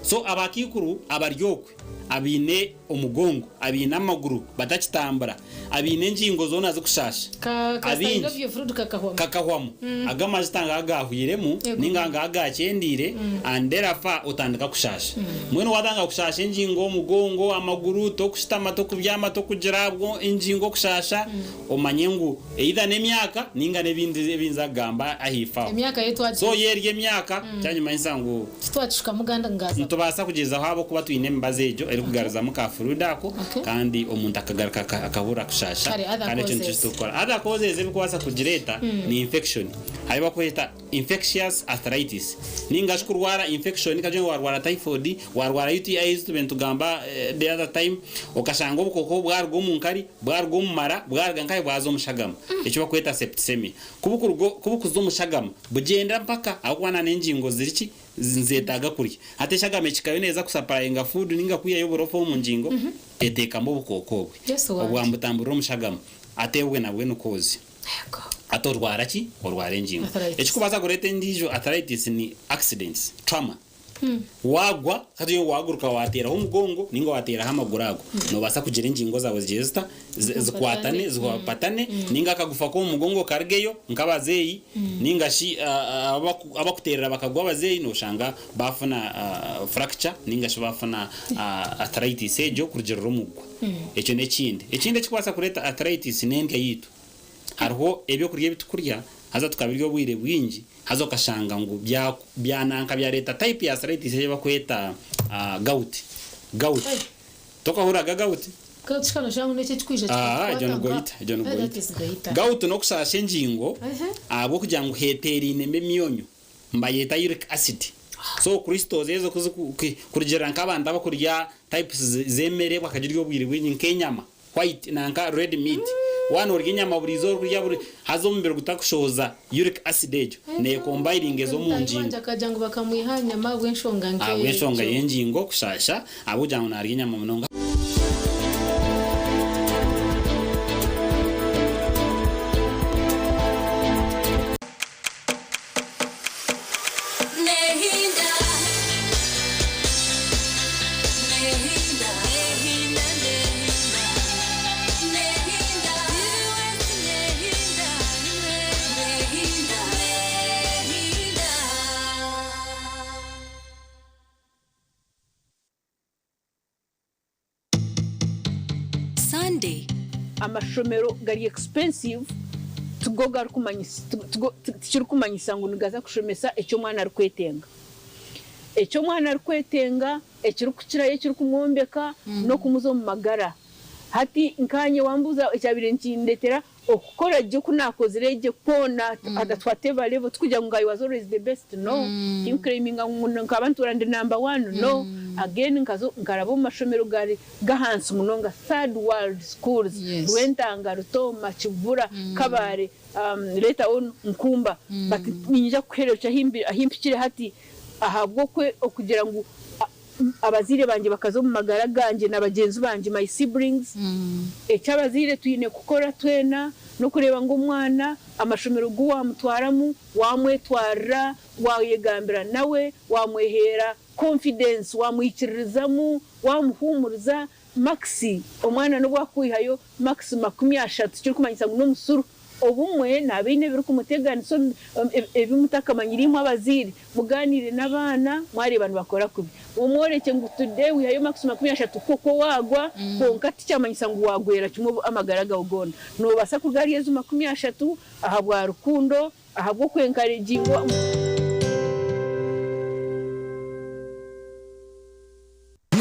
Speaker 6: So abakaikuru abari okwe abaine omugongo, abaine amaguru batakitambura, abaine engingo zoona zikushasha,
Speaker 4: Ka ka
Speaker 6: abaingi
Speaker 4: synovial fluid kakahwamu.
Speaker 6: kakahwamu, ago amajuta ngaba gahwiremu
Speaker 4: Ego.
Speaker 6: ninga ngaba gakyendeire and therefore otandika kushasha. Mbwenu watandika kushasha engingo, omugongo, amaguru, tokushutama, tokubyama, tokugira ahabwo engingo kushasha, omanye ngu either n'emyaka ninga n'ebindi ebi nza kugamba ahaifo aho.
Speaker 4: Emyaka yo
Speaker 6: So
Speaker 4: twagiishuka.
Speaker 6: yo eri emyaka, kyanyumanyisa ngu
Speaker 4: Titwagishuka muganda ngaza.
Speaker 6: nitubaasa kugyezaho ahabw'okuba twine emibazi egyo erikugarizamu ka fluid ako
Speaker 4: Okay.
Speaker 6: kandi omuntu akagaruka akahurira kushasha
Speaker 4: Kare, other
Speaker 6: kandi ekyo nikyo
Speaker 4: causes.
Speaker 6: kitukukora. Other causes ebikubaasa kugireeta ni infection. Hariho ebi bakweta infectious arthritis ninga shi kurwara infection nka nyowe warwara typhoid, warwara UTI ezi tubaire nitugamba the other time okashanga obukooko bwaruga omu nkari, bwaruga omu mara, bwaruga nkahi bwaza omu shagama eki bakweta septicemia. Ku bukuruga ku bukuza omu shagama bugyenda mpaka ahabw'okuba na n'engingo ziri ki nizetaaga kurya. Hati eshagama ekikayo neeza kusapurayinga food ninga kwihayo oburofa omu ngingo eteekamu obukooko obwe
Speaker 4: Yesu wangye.
Speaker 6: obwamutamburira omu shagama ate obwe nabwe ni cause. Hati orwara ki? Orwara engingo.
Speaker 4: Arthritis.
Speaker 6: Ekikubaasa kureeta endiijo arthritis ni accidents, trauma. Waagwa, hati iwe waaguruka waateeraho omugongo nainga waateeraho amaguru ago, noobaasa kugira engingo zaawe zigire zita? Zikwatane, zikwatane, nainga akagufa k'omu mugongo karugeyo nk'abazeeyi, nainga shi abakuteerera bakagwa abazeeyi nooshanga baafuna fracture nainga shi baafuna arthritis egyo kurugiirira omu kugwa. Ekyo n'ekindi. Ekindi ekikubaasa kureeta arthritis n'endya yaitu. Hariho ebyokurya ebi tukurya haza tukabirya obwire bwingi haza okashanga ngu byananka byareeta type ya arthritis ei bakweta gout. Gout. Tokahuriraga gout?
Speaker 4: Gout shi noshanga ngu n'ekyo ekirikwija
Speaker 6: Aa, egyo ni
Speaker 4: kikakukwata nka
Speaker 6: goiter, egyo ni
Speaker 4: That
Speaker 6: goiter.
Speaker 4: is goiter.
Speaker 6: Gout n'okushaasha engingo
Speaker 4: Ehe.
Speaker 6: ahabw'okugira ngu heteerainemu emyonyo mbayeta uric acid. So crystals ezo ku kurugiirira nk'abantu abakurya types z'emere bakagirya obwire bwingi nk'enyama. White nanka red meat waaba norya enyama buri izooba orikurya buri haza omubiri gutakushohoza uric acid egyo nekombayiringa eza omu
Speaker 4: Mutaahi
Speaker 6: ngingo.
Speaker 4: wangye akagira ngu bakamwiha aha nyama ahabw'enshonga
Speaker 6: Ahabw'enshonga
Speaker 4: nk'egyo.
Speaker 6: y'engingo kushasha ahabw'okugira ngu narya enyama munonga.
Speaker 8: Sunday.
Speaker 12: Amashomero gari expensive tigo garikumanyisa tikirikumanyisa ngu nigaza kushomesa eki omwana arikwetenga. Eki omwana arikwetenga ekirikukirayo ekirikumwombeka n'okumuza omu magara. Hati nkaanye wambuuza ekyabaire nikindetera okukora gye oku naakozire gye kwona at whatever level tikugira ngu I was always the best no, tinkuclaiminga ngu nkaba ntuura ndi number one no, again nkaza nkaraba omu mashomero gari g'ahansi munonga third world schools Rwentanga, Rutooma, Kibura, Kabale later on Nkumba but niinyija kukuhereruka ahi mpikire hati ahabw'okwe okugira ngu abazaire bangye bakaza omu magara gangye na bagyenzi bangye, my siblings. Eki abazaire twine kukora twena n'okureeba ngu omwana amashomero gu waamutwaramu waamwetwarira, waayegambira nawe, waamweheera confidence, waamwikiririzamu, waamuhuumuriza. Marks, omwana n'obu akwihayo marks 30 tikirikumanyisa ngu n'omusuru. Obumwe naaba aine ebirikumuteganisa ebi mutakamanyire imwe abazaire. Mugaaniire n'abaana mwareeba nibakora kubi. Omworekye ngu today wihayo marks 30 kwokwo waagwa kwonka tikyamanyisa ngu waagwera kimwe amagara gaawe goona. Noobaasa kuruga ahari ezo 30 ahabwa rukundo, ahabw'okwenkarejingwa.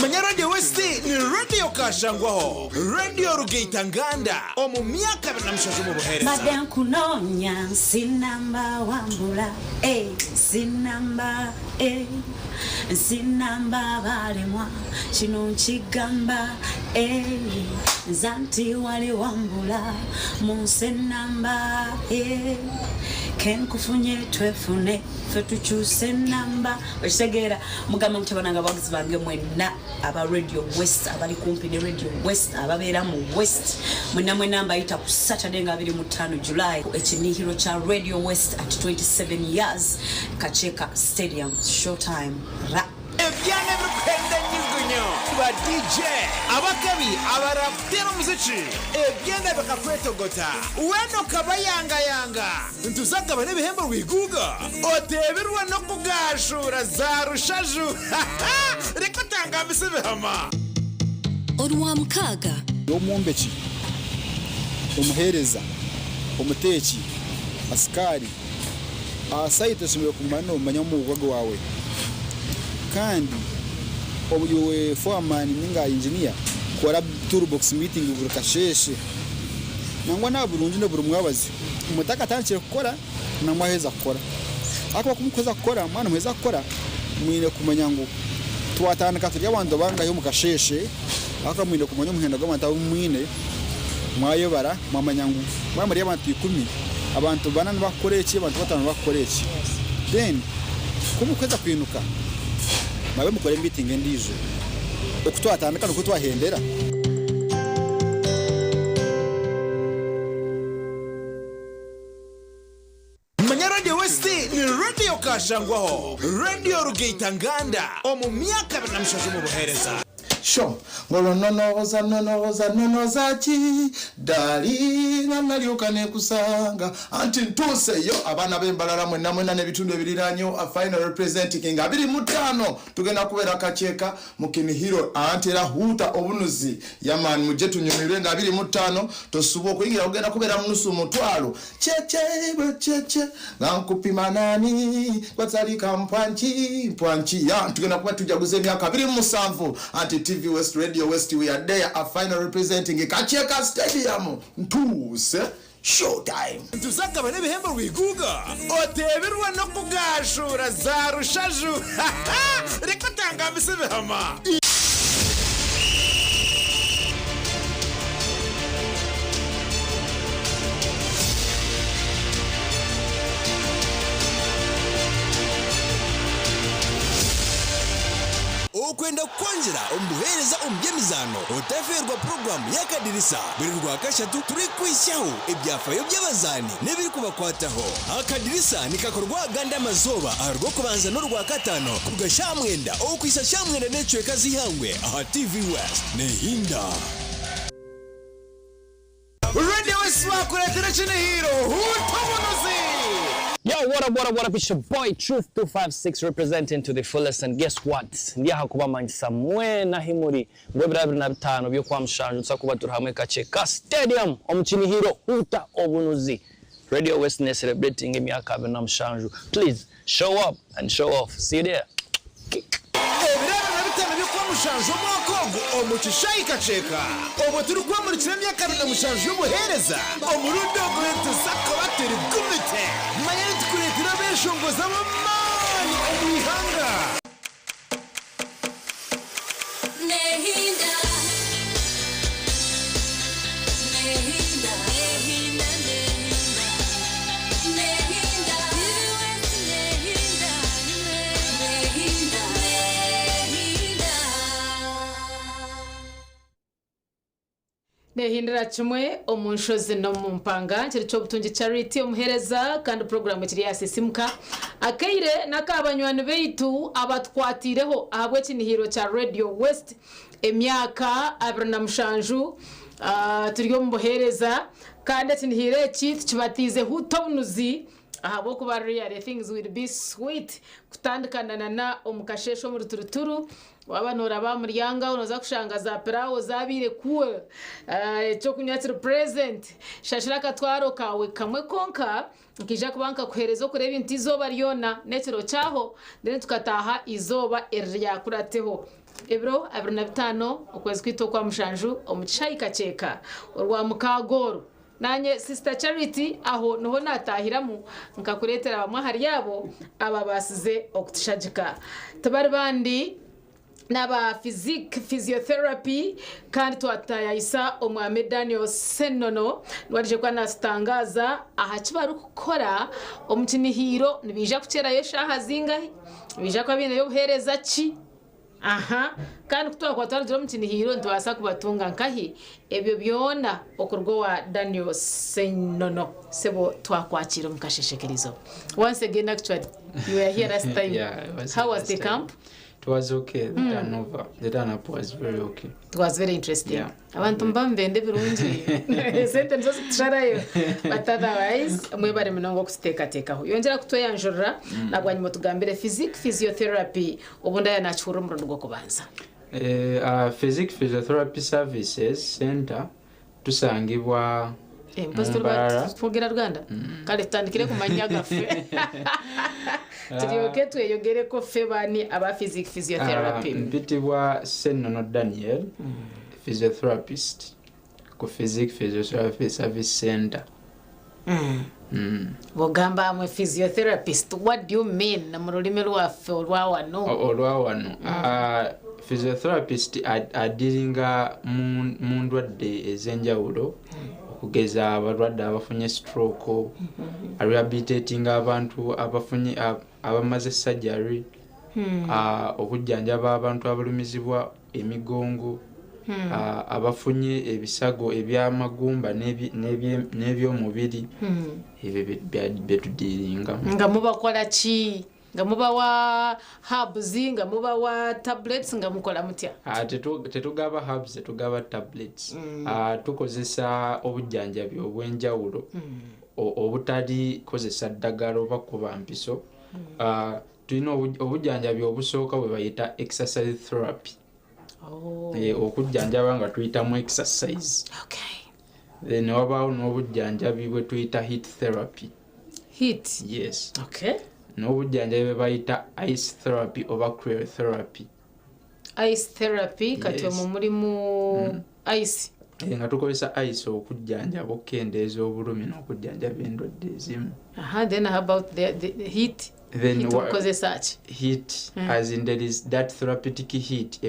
Speaker 5: Manya Radio West ni Radio Kashangwaho, Radio Rugaita Nganda omu myaka 27 omu buheereza.
Speaker 13: Mbadde nkunoonya sinamba wambula eh, sinamba eh. Nsinamba balemwa kino nkigamba eh, nza nti wali wambula mu nsi enamba eh, kenkufunye twefune ffe tukyuse enamba. Okitegeera? Mugamba mutya banange abawagizi bange mwenna aba Radio West, abali kumpi ne Radio West, ababeera mu West mwenna mwenna mbayita ku Saturday nga 25 July, ekinihiro kya Radio West at 27 years, Kakyeka Stadium, showtime ra.
Speaker 5: Ebyana ebirikuhenda enyugunyo ba DJ abakabi abarakuteera omuziki ebyana bikakwetogota weena okabayangayanga nituza kugabana ebihembo rwiguuga oteebirwe n'okugaashuura za rushaju reka otangambise ebihama.
Speaker 10: Orwamukaaga.
Speaker 14: Omwombeki, omuheereza, omuteeki, asikaari, aha sayiti oshemereire kumara noomanya omwooga gwawe kandi obu iwe foreman ninga engineer kora toolbox meeting buri kasheeshe nangwa naaba burungi na buri mwabazi mutakatandikire kukora na mwaheza kukora ahakuba ku mukuheza kukora mwaba nimuheza kukora mwine kumanya ngu twatandika turi abantu bangahi omu kasheeshe ahakuba mwine kumanya omuhendo gw'abantu abu mwine mwayebara mwamanya ngu mwaba muri abantu ikumi abantu bana nibakukora eki abantu batano nibakukora eki then ku mukuheza kwinuka mwabe mukore meeting endiijo oku twatandika nikwo twahendera.
Speaker 5: Manya Radio West ni Radio kashangwaho, Radio Rugaita Nganda omu myaka 27 omu buheereza.
Speaker 15: Sho, ngolwo nonooza nonooza nonooza ki Dali nga nalyoka nekusanga Anti ntuuse yo abaana b'e Mbarara mwenna mwenna n'ebitundu ebiriraanyewo A final representing nga 25 tugenda kubeera Kakyeka mu Kinihiro anti era Huuta obunuzi Yeah man mujje tunyumirwe nga 25 tosubwa okuyingira kugenda kubeera mu nusu mutwalo Cheche bwe cheche nga nkupima nani gwatalika mpwanki mpwanki ya tugenda kuba tujaguza emyaka 27 anti TV West Radio West we are there a final representing Kakyeka Stadium ntuuse showtime.
Speaker 5: Nituza kugabana ebihembo rwiguuga oteebirwe n'okugaashuura za rushaju reka otangambise ebihama.
Speaker 16: Okwenda kukwongyera omu buheereza omu by'emizaano, otafeerwa puroguraamu y'Akadirisa buri Rwakashatu turikuhitsyaho ebyafaayo by'abazaani n'ebirikubakwataho. Akadirisa nikakorwa agandi amazooba aha Rwokubanza n'Orwakataano kuruga shaaha mwenda okuhitsya shaaha mwenda n'ekicweka z'eihangwe aha TV West. Nehinda.
Speaker 5: Radio West bakureetera ekinihiro Huuta Obunuzi!
Speaker 17: Yo, what up, what up, what up? It's your boy Truth 256 representing to the fullest and guess what? Ndi aha kubamanyisa mwena ahi muri ngu ebiro 25 by'Okwamushanju nituza kuba turi hamwe Kakyeka Stadium omu kinihiro Huuta Obunuzi. Radio West ne celebrating emyaka 27. Please show up and show off. See you there.
Speaker 5: Ebiro 25 by'Okwamushanju omwaka ogu omu kishaayi Kakyeka obwo turikwamurikira emyaka 27 y'obuheereza omurundi ogu nituza kuba turi gumite. Manya nitukureetera abeshongozi ab'amaani omu ihanga.
Speaker 8: Nehinda, nehinda, nehinda, nehinda, nehinda, nehinda, nehinda.
Speaker 4: Nehindira kimwe omu nshozi n'omu mpanga kiri ky'obutungi Charity omuheereza kandi puroguraamu ekiri ya Sisimuka. Akaire n'aka banywani baitu abatukwatiireho ahabw'ekinihiro kya Radio West emyaka 27 turi omu buheereza kandi ekinihiro eki tukibatiize Huuta Obunuzi ahabw'okuba really things will be sweet kutandikana na na omu kasheeshe omu ruturuturu. Waaba nooraba aha muryango aho nooza kushanga za pilawo zaabaire cool, eky'okunywa kiri present. Shashura akatwaro kaawe kamwe konka nkaija kuba nkakuheereza okureeba ebintu eizooba ryona n'ekiro kyaho then tukataaha eizooba eriryakurateho. Ebiro 25 okwezi kwaitu okwa mushanju omu kishaayi Kakyeka orwamukaaga oru. Naanye Sister Charity aho niho naatahiramu nkakureetera bamwe ahari abo ababaasize okutushagika. Tibari bandi n'aba Physique Physiotherapy kandi twatayayisa Omwami Daniel Senono niwe arije kuba naatutangaaza aha ki barikukora omu kinihiiro, nibaija kukyerayo eshaaha zingahi, nibaija kuba baineyo buheereza ki? Aha, kandi ku twakuba twarugire omu kinihiiro nitubaasa kubatunga nkahi? Ebyo byona okuruga owa Daniel Senono. Sebo twakwakiira omu kasheeshe k'erizooba. Once again actually, you were here last time.
Speaker 18: Yeah, I was
Speaker 4: How
Speaker 18: here
Speaker 4: was
Speaker 18: last
Speaker 4: the
Speaker 18: time.
Speaker 4: camp?
Speaker 18: It was okay. The turnover, the turn up was very okay.
Speaker 4: It was very interesting.
Speaker 18: Yeah.
Speaker 4: Abantu muba nibenda ebirungi esente nizo zikutusharayo but otherwise mwebare munonga okututeekateekaho. Yongyera kutweyanjurira na bwanyima otugambire physique physiotherapy obundi aya nakihurira omurundi gw'okubanza.
Speaker 18: Eh, Physique Physiotherapy Services Center tusangibwa
Speaker 4: Eh, mpozi
Speaker 18: mu
Speaker 4: turi ba-
Speaker 18: Mbarara.
Speaker 4: twogera Ruganda kale tutandikire ku mannya gaffe tulyoke tweyogereko ffe bani aba physique physiotherapy.
Speaker 18: Mpitibwa Senono Daniel, physiotherapist ku Physique Physiotherapy Service Center.
Speaker 4: Bwogamba amwe physiotherapist, what do you mean mu lulimi lwaffe olwa wano?
Speaker 18: Olwa wano. Physiotherapist adiringa mu ndwadde ez'enjawulo okugeza abalwadde abafunye stroke, arehabilitating abantu abafunye abamaze surgery, okujjanjaba abantu abalumizibwa emigongo, abafunye ebisago ebyamagumba n'ebyomubiri. Ebyo byetudiringamu.
Speaker 4: Nga mubakola ki? Nga mubawa herbs, nga mubawa tablets, nga mukola mutya?
Speaker 18: Tetugaba herbs, tetugaba tablets. Tukozesa obujjanjabi obw'enjawulo obutali kozesa ddagala oba kuba mpiso. Tulina obujjanjabi obusooka bwe bayita exercise therapy. Okujjanjaba nga tuyitamu exercise. Then wabaawo n'obujjanjabi bwe tuyita heat therapy.
Speaker 4: Heat?
Speaker 18: Yes.
Speaker 4: Okay.
Speaker 18: N'obujjanjabi bwe bayita ice therapy oba cryotherapy.
Speaker 4: Ice therapy, kati
Speaker 18: Yes.
Speaker 4: omwo mulimu ice?
Speaker 18: Nga tukozesa ice okujjanjaba okukendeeza obulumi n'okujjanjaba endwadde ezimu.
Speaker 4: Aha, then how about the heat?
Speaker 18: Then
Speaker 4: Heat mukozesa ki?
Speaker 18: Heat, as in there is that therapeutic heat,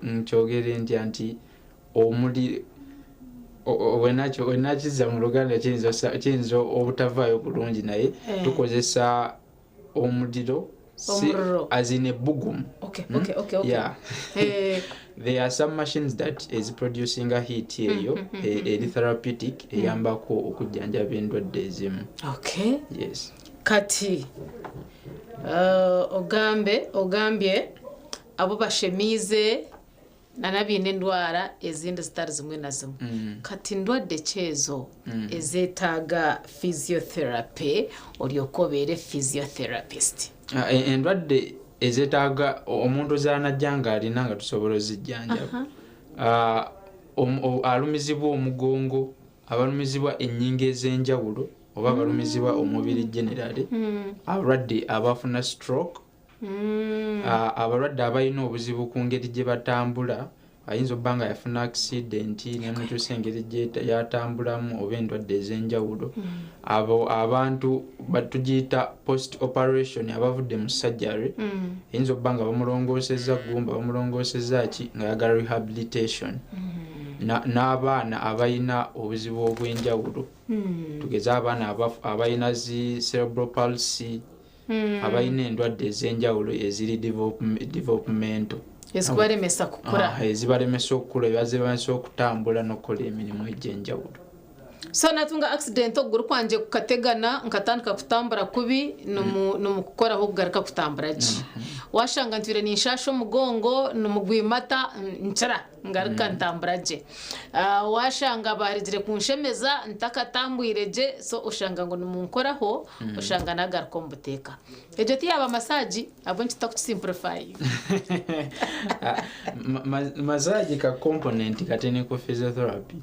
Speaker 18: nkyogere ntya nti omuli wenakizza mu Luganda kiyinza obutavaayo bulungi, naye tukozesa omuliro
Speaker 4: Omuliro.
Speaker 18: as in ebbugumu.
Speaker 4: Okay.
Speaker 18: Yeah. There are some machines that is producing a heat eyo eri therapeutic, eyambako okujjanjaba endwadde ezimu. Yes.
Speaker 4: Kati ogambye abo bashemiize nanabiine endwara ezindi zitari zimwe na zimwe. Kati ndwadde ki ezo ezeetaaga physiotherapy olyoke obeere physiotherapist?
Speaker 18: Endwadde ezeetaaga omuntu zanajja nga alina nga tusobola ozijjanjaba, alumizibwa omugongo, abalumizibwa ennyingo ez'enjawulo oba abalumizibwa omubiri generally, abalwadde abafuna stroke, abalwadde abalina obuzibu ku ngeri gye batambula, ayinza obba nga yafuna accident nemukyusa engeri gyatambulamu oba endwadde ez'enjawulo. Abo abantu batugiyita post operation, abavudde mu surgery, ayinza obba nga bamulongoosezza gumba, bamulongoosezza ki, nga yagala rehabilitation. N'abaana abalina obuzibu obw'enjawulo, tugeze abaana abalina zi cerebral palsy, abalina endwadde ez'enjawulo eziri developmental.
Speaker 4: Ezikubalemesa kukula.
Speaker 18: Ezibalemesa okukula, ebazibalemesa okutambula n'okukola emirimu egy'enjawulo.
Speaker 4: So natunga accident okuguru kwanje kukategana nkatandika kutambura kubi, nomukukoraho kugaruka kutambura gye. Washanga ntwire ninshasha omugongo nomugwimata nkira ngaruka ntambura gye. Washanga barigire kunshemeza ntakatambwire gye, so oshanga ngu nimunkoraho, oshanga nagaruka omu buteeka. Egyo tiyaba massage abo nkita kukisimplify.
Speaker 18: Massage ka component katini ku physiotherapy.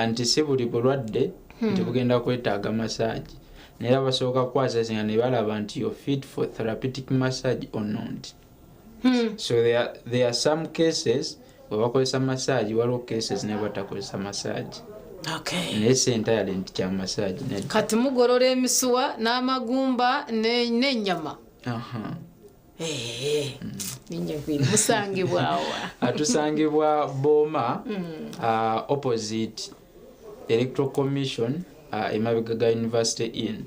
Speaker 18: Nti si buli bulwadde nti bugenda kwetaaga massage, naye basooka kwasasinga ne balaba nti you're fit for therapeutic massage or not. So there are some cases bwe bakozesa massage, waliwo cases ne batakozesa massage. Naye si entirely nti kya massage nedda.
Speaker 4: Kati mugorora emisuwa n'amagumba n'enyama.
Speaker 18: Aha.
Speaker 4: Eh, ninye nkwire musangibwa wa?
Speaker 18: Tusangibwa Boma, opposite Electoral Commission, emabega ga University Inn.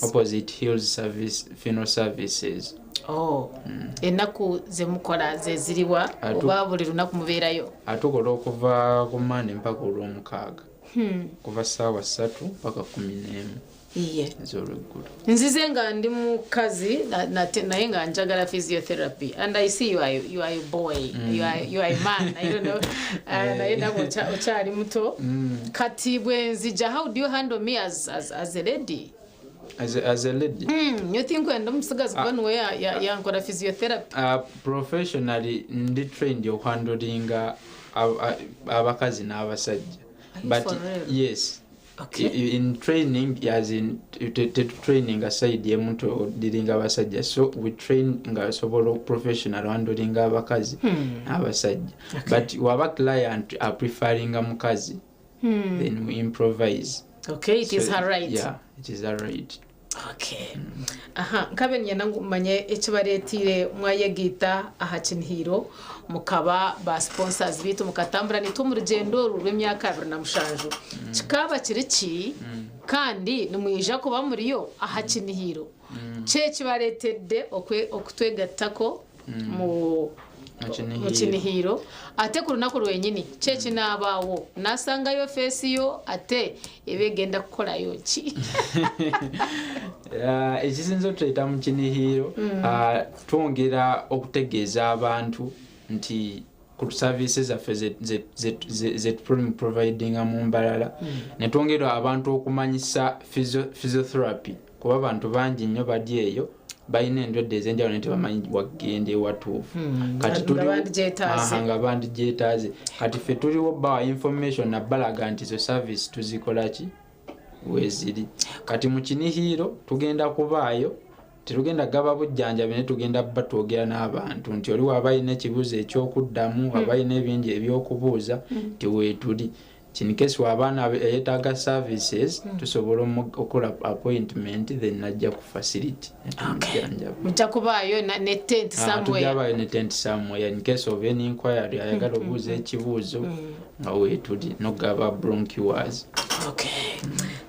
Speaker 18: Opposite Hills Service, Funeral Services.
Speaker 4: Oh. Ennaku zemukola zeziriwa oba buli lunaku mubeerayo?
Speaker 18: Tukola okuva ku Mande mpaka olwomukaaga. Kuva ssaawa 3 mpaka 11 ez'olweggulo.
Speaker 4: Nzize nga ndi mukazi naye nga njagala physiotherapy, and I see you are a boy. You are a man, I don't know. Naye nabwe okyali muto. Kati bwe nzija, how do you handle me as a lady?
Speaker 18: As a lady?
Speaker 4: You think wenda omusigazi kuba niwe yankora physiotherapy?
Speaker 18: Professionally ndi trained okuhandlinga abakazi n'abasajja.
Speaker 4: Are you
Speaker 18: But
Speaker 4: for real?
Speaker 18: yes. In training, as in tetutraining aside yemuntu odiringa abasajja, so we train nga osobola professional handlinga abakazi n'abasajja, but waba client apreferringa mukazi, then we improvise.
Speaker 4: Okay, it is
Speaker 18: So,
Speaker 4: her right.
Speaker 18: Yeah, it is her right.
Speaker 4: Okay. Aha, nkabe nyenda ngu manye ekibareetiire mwayegiita aha Kinihiro, mukaba ba sponsors bitu, mukatambura nitwe omu rugyendo oru rw'emyaka 27. Kikaba kiri ki, kandi nimwija kuba muriyo aha Kinihiro? Ki ekibareetedde okutwegattako mu
Speaker 18: Mu
Speaker 4: Kinihiro, ate ku lunaku lwenyini ki ekinaabaawo? Nasangayo feesi yo, ate eba egenda kukolayo ki?
Speaker 18: Ekisinza otuleeta mu Kinihiro, twongera okutegeeza abantu nti ku services zaffe zetuprovidinga mu Mbarara, ne twongera abantu okumanyisa physiotherapy, kuba abantu bangi nnyo bali eyo balina endwadde ez'enjawulo naye tebamanyi wagenda ewatuufu. Kati
Speaker 4: Nga bandigyetaaze.
Speaker 18: Aha, nga bandigyetaaze. Kati ffe tuliwo bawa information nabalaga nti zo service tuzikola ki, weeziri. Kati mu Kinihiro tugenda kubaayo, tetugenda gaba bujjanjabi, naye tugenda bba twogera n'abantu nti oli waba alina ekibuuzo ekyokuddamu, waba alina ebingi ebyokubuuza, nti weetuli. In case wabaana yeetaaga services, tusobola okukola appointment, then najja ku facility netumujjanjaba.
Speaker 4: Mujja kubaayo ne tent somewhere?
Speaker 18: Tujabayo ne tent somewhere in case of any inquiry, ayagala obuuza ekibuuzo, nga weetuli nogaba brochures.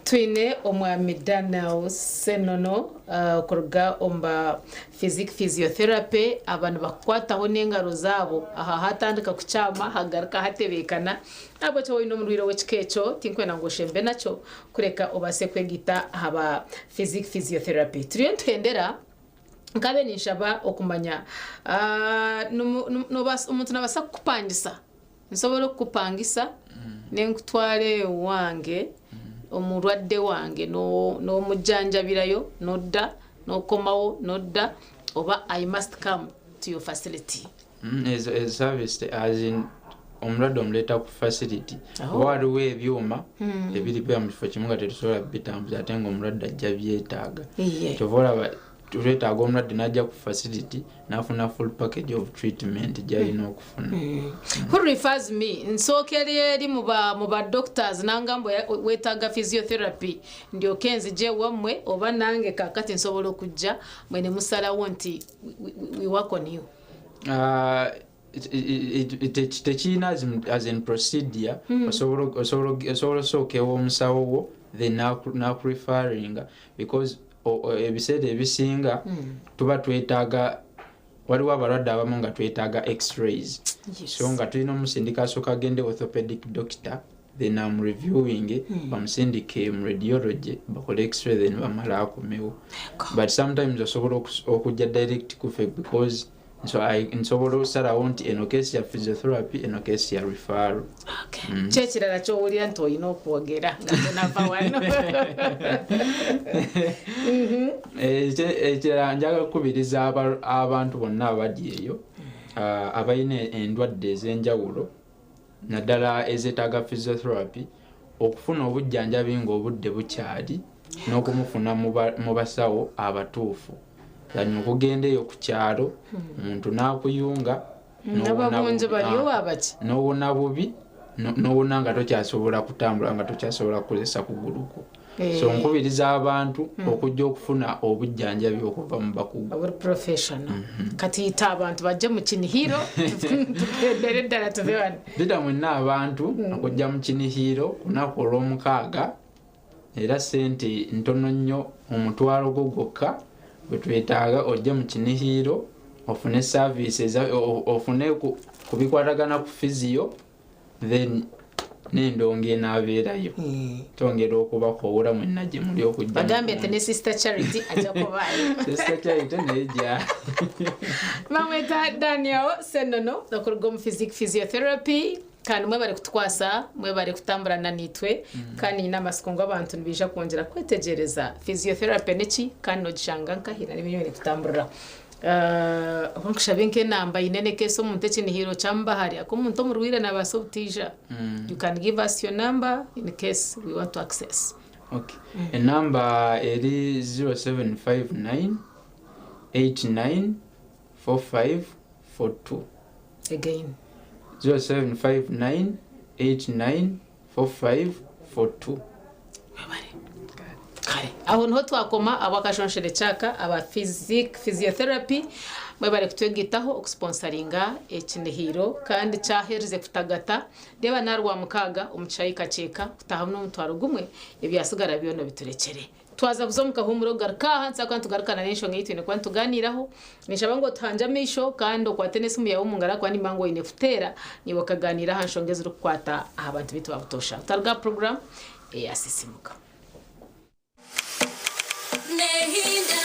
Speaker 4: Twine omwami Daniel Senono, kuruga omu ba physic physiotherapy. Abantu bakukwataho n'engaro zaabo, aha hatandika kukyama hagaruka hatebeekana. Ntabwo olina omurwaire w'ekika ekyo, tinkwenda ngu oshembe nakyo, kureka obaase kwegita aha ba physic physiotherapy. Turiyo nituhendera, nkabe ninshaba okumanya, omuntu nabasa kukupangisa? Nsobola okukupangisa nenkutwara ewange, omulwadde wange n'omujjanjabirayo, nodda n'okomawo nodda, oba I must come to your facility?
Speaker 18: Ezo service, as in omulwadde omuleeta ku facility. Oba waliwo ebyuma ebiri bya mu kifo kimu nga tetusobola bitambuza, ate nga omulwadde ajja byetaaga. Kyova olaba twetaaga omulwadde n'ajja ku facility n'afuna full package of treatment gy'alina okufuna.
Speaker 4: Who refers me? Nsookera eri mu ba doctors nangamba weetaaga physiotherapy, ndyoke nzije wammwe, oba nange kakati nsobola okujja mwe ne musalawo nti we work on you?
Speaker 18: Tekirina as in procedure. Osobola osooka ew'omusawo wo, then nakureferringa, because ebiseera ebisinga tuba twetaaga, waliwo abalwadde abamu nga twetaaga x-rays, so nga tulina omusindika asooka agende orthopedic doctor, then am reviewing, bamusindike mu radiology bakole x-ray, then bamala akomewo. But sometimes osobola okujja direct kufe, because so nsobola osalawo nti eno case ya physiotherapy, eno case ya referral.
Speaker 4: Ki ekirala kyowulira nti olina okwogera nga tonava wano?
Speaker 18: Ekirala njagala kukubiriza abantu bonna abali eyo, abalina endwadde ez'enjawulo, naddala ezeetaaga physiotherapy, okufuna obujjanjabi ng'obudde bukyali, n'okumufuna mu basawo abatuufu, yani okugenda eyo ku kyalo omuntu n'akuyunga
Speaker 4: N'ababungi baliyo. Abaki
Speaker 18: n'owona bubi. Nowona nga tokyasobola kutambula nga tokyasobola kukozesa kugulu kwo.
Speaker 4: Eh.
Speaker 18: So nkubiriza abantu
Speaker 4: Mm.
Speaker 18: okujja okufuna obujjanjabi okuva mu bakugu.
Speaker 4: Oburi professional. Kati yita abantu bajje mu kinihiro tugendere ddala tuve wano.
Speaker 18: Bita mwenna abantu
Speaker 4: Mm.
Speaker 18: okujja mu kinihiro ku lunaku olw'omukaaga era sente ntono nnyo omutwalo gwo gwokka bwe twetaaga ojje mu kinihiro ofune service ofune ku bikwatagana ku physio then n'endongo enaabeerayo twongera okubakoowoola mwenna gye muli okujja
Speaker 4: Bagambye nti ne Sister Charity ajja kubaayo.
Speaker 18: Sister Charity naye gyali.
Speaker 4: Bamweta Daniel Senono okuruga omu physic physiotherapy kandi mwebare kutukwasa mwebare kutamburana nitwe kandi nyine amasiko ngu abantu nibaija kwongyera kwetegyereza physiotherapy niki kandi nogishanga nkahira n'ebintu kutamburira. Uh, nkushabe nk'enamba yine kesi omuntu ekinihiro kyamubahari ako omuntu omurwire nabaasa obutiija. You can give us your number in case we want to access.
Speaker 18: Okay. Enamba eri 0759 89 4542.
Speaker 4: Again.
Speaker 18: 0759 89 4542.
Speaker 4: Aho niho twakoma abakashonshere kyaka aba physic physiotherapy mwebare kutwegitaho okusponsoringa ekinihiro kandi kyaherize kutagata reba narwa mukaaga omuchayi kakyeka kutahamu n'omutwaro gumwe ebyasigara byona biturekere twaza kuza omu kahumuro garuka aha nsa kandi tugarukana n'enshonga ei twine kuba nituganiiraho ninshaba ngu otuhangye amaisho kandi okwate n'esimu yawe omu ngaro ahakuba nimba ngu oine kuteera niiwe okaganiira aha nshonga ezirikukwata aha bantu baitu babutoosha tutaruga aha program eyasisimuka.
Speaker 8: Nehinda,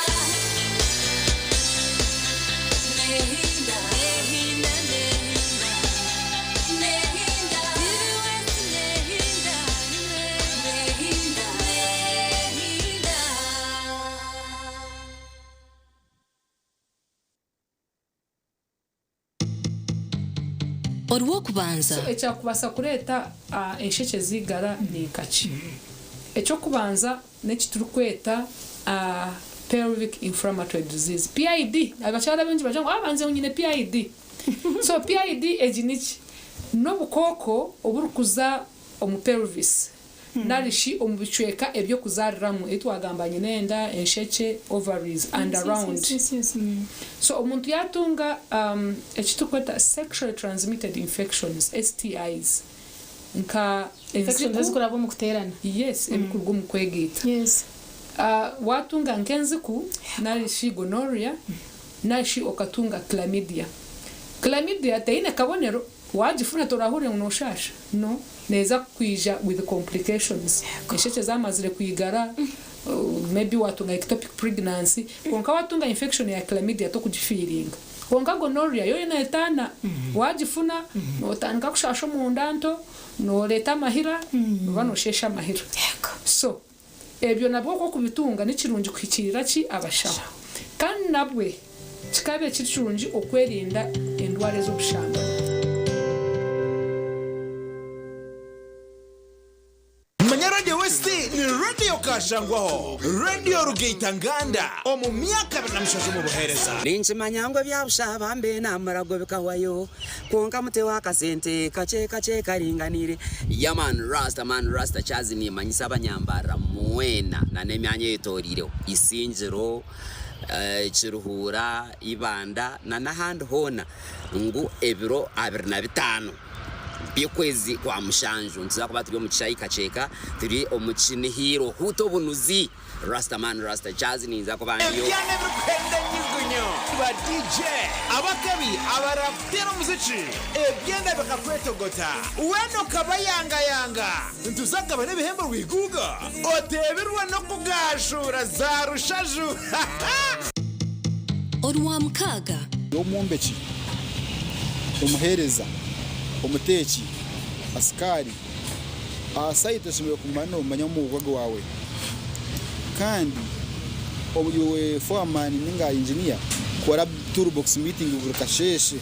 Speaker 8: nehinda, nehinda, nehinda, nehinda, nehinda, nehinda.
Speaker 10: Orw'okubanza.
Speaker 9: So, ekyakubasa kureeta ah, enshekye zigara ni nkaki ekyokubanza nekiturikweta ah, pelvic inflammatory disease PID. Abakyara baingi bagira ngu abanze nyine PID. So PID egi niki? N'obukooko oburikuza omu pelvis narishi omu bicweka eby'okuzaariramu ebi twagamba nyine enda, enshekye, ovaries and around. So omuntu yatunga ekiturikweta sexually transmitted infections, STIs, nka
Speaker 4: Infections ezikuraba omu kuteerana.
Speaker 9: Yes, ebikuruga omu kwegaita. Uh, watunga nk'enziku narishi gonorrhea narishi okatunga chlamydia. Chlamydia teine kabonero wagifuna torahurira ngu noshasha no neeza kukwija with complications enshekye zamazire kwigara maybe watunga ectopic pregnancy kwonka watunga infection ya chlamydia tokugifiiringa kwonka gonorrhea yo neetaana wagifuna notandika kushasha omunda nto noreeta amahira oba noshesha amahira. So ebyo nabwo okwokubitunga ni kirungi kuhikiirira ki abashaho kandi nabwe kikaaba kiri kirungi okwerinda endwara ez'obushambani.
Speaker 5: Manya Radio West ni Radio Kashangwaho, Radio Rugaita Nganda omu myaka 27 omu buheereza.
Speaker 19: Ninkimanya ngu ebya busha bambe n'amarago bikahwayo, kwonka muteho akasente kakye kakye karinganiire. Yeah man Rasta man Rasta Chazi nimanyisa abanyambarira mwena na n'emyanya eyetoreireho Isingiro, Kiruhura, Ibanda na n'ahandi hoona ngu ebiro 25 by'okwezi kwa mushanju nituza kuba turi omu kishaayi Kakyeka turi omu kinihiiro Huuta Obunuzi. Rasta man Rasta Chazi ninza kuba ndiyo.
Speaker 5: Ebyana ebirikuhenda enyugunyu, ba DJ abakabi abarakuteera omuziki, ebyenda bikakwetogota, weena okabayangayanga. Nituza kugabana ebihembo rwiguuga, oteebirwe n'okugaashuura za rushaju.
Speaker 10: Orwamukaaga.
Speaker 14: Omwombeki, omuheereza, omuteeki, asikaari, aha sayiti oshemereire kumara noomanya omwogo gwawe kandi iwe foreman ninga engineer kora toolbox meeting buri kasheeshe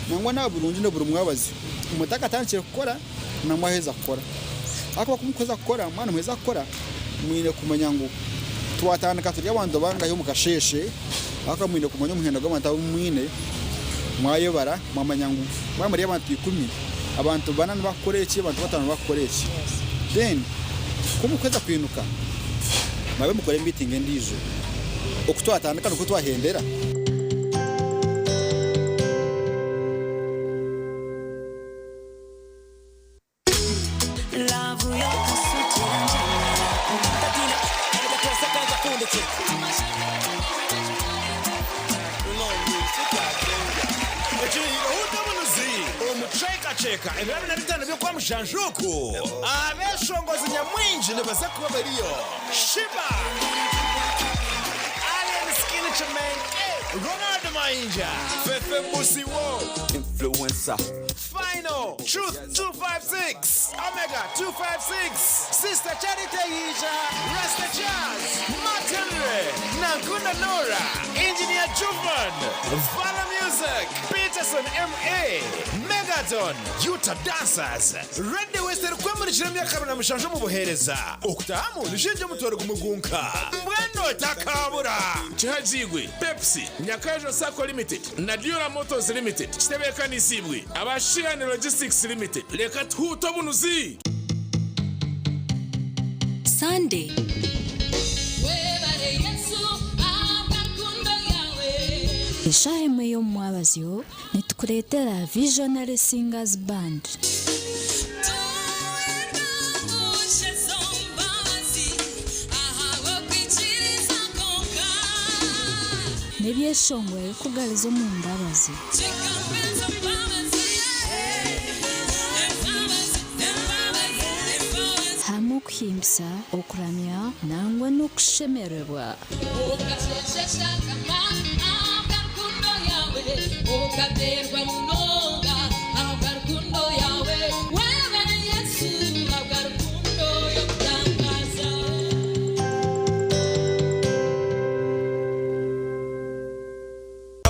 Speaker 14: nangwa naaba burungi na buri mwabazyo mutakatandikire kukora na mwaheza kukora ahakuba ku mukuheza kukora mwaba nimuheza kukora mwine kumanya ngu twatandika turi abantu bangahi omu kasheeshe ahakuba mwine kumanya omuhendo gw'abantu abu mwine mwayebara mwamanya ngu mwaba muri abantu ikumi Abantu bana nibakukora eki, abantu batano nibakukora eki. Then ku mukuheza kwinuka, murabe mukore meeting endiijo. Oku twatandika nikwo twahendera.
Speaker 5: Omucwekacweka ebiro abiri na bitaano by'Okwamushanju oku, abeeshongozi nyamwingi nibaza kuba bariyo, Sheebah, Alien Skin Kimenke, Ronald Mayinja, Fefe Busiwo,
Speaker 20: Influencer.
Speaker 5: Final, Truth 256, Omega 256, Sister Charity Yija, Rasta Jazz, Martin Ray, Nankunda Nora, Engineer Juvan, Vala Music, Peterson MA, Megaton, Utah Dancers, Radio West erikwemurikira emyaka 27 omu buheereza. Okutahamu nishinja omutwaro gumwe gwonka. Mbwenu otakabura!
Speaker 7: Kihagiirwe Pepsi, Nyakajo Sacco Limited na Dura Motors Limited kitebeekanisiibwe aba Sheehan Logistics Limited. Reka tuhuute obunuzi!
Speaker 8: Sunday. Webale Yesu ahabwa rukundo yaawe.
Speaker 10: Eshaaha emwe y'omumwabazyo nitukureetera Visionary Singers Band. N'ebyeshongoro ebirikugariza omu mbabazi. Hamwe okuhimbisa, okuramya nangwa n'okushemererwa.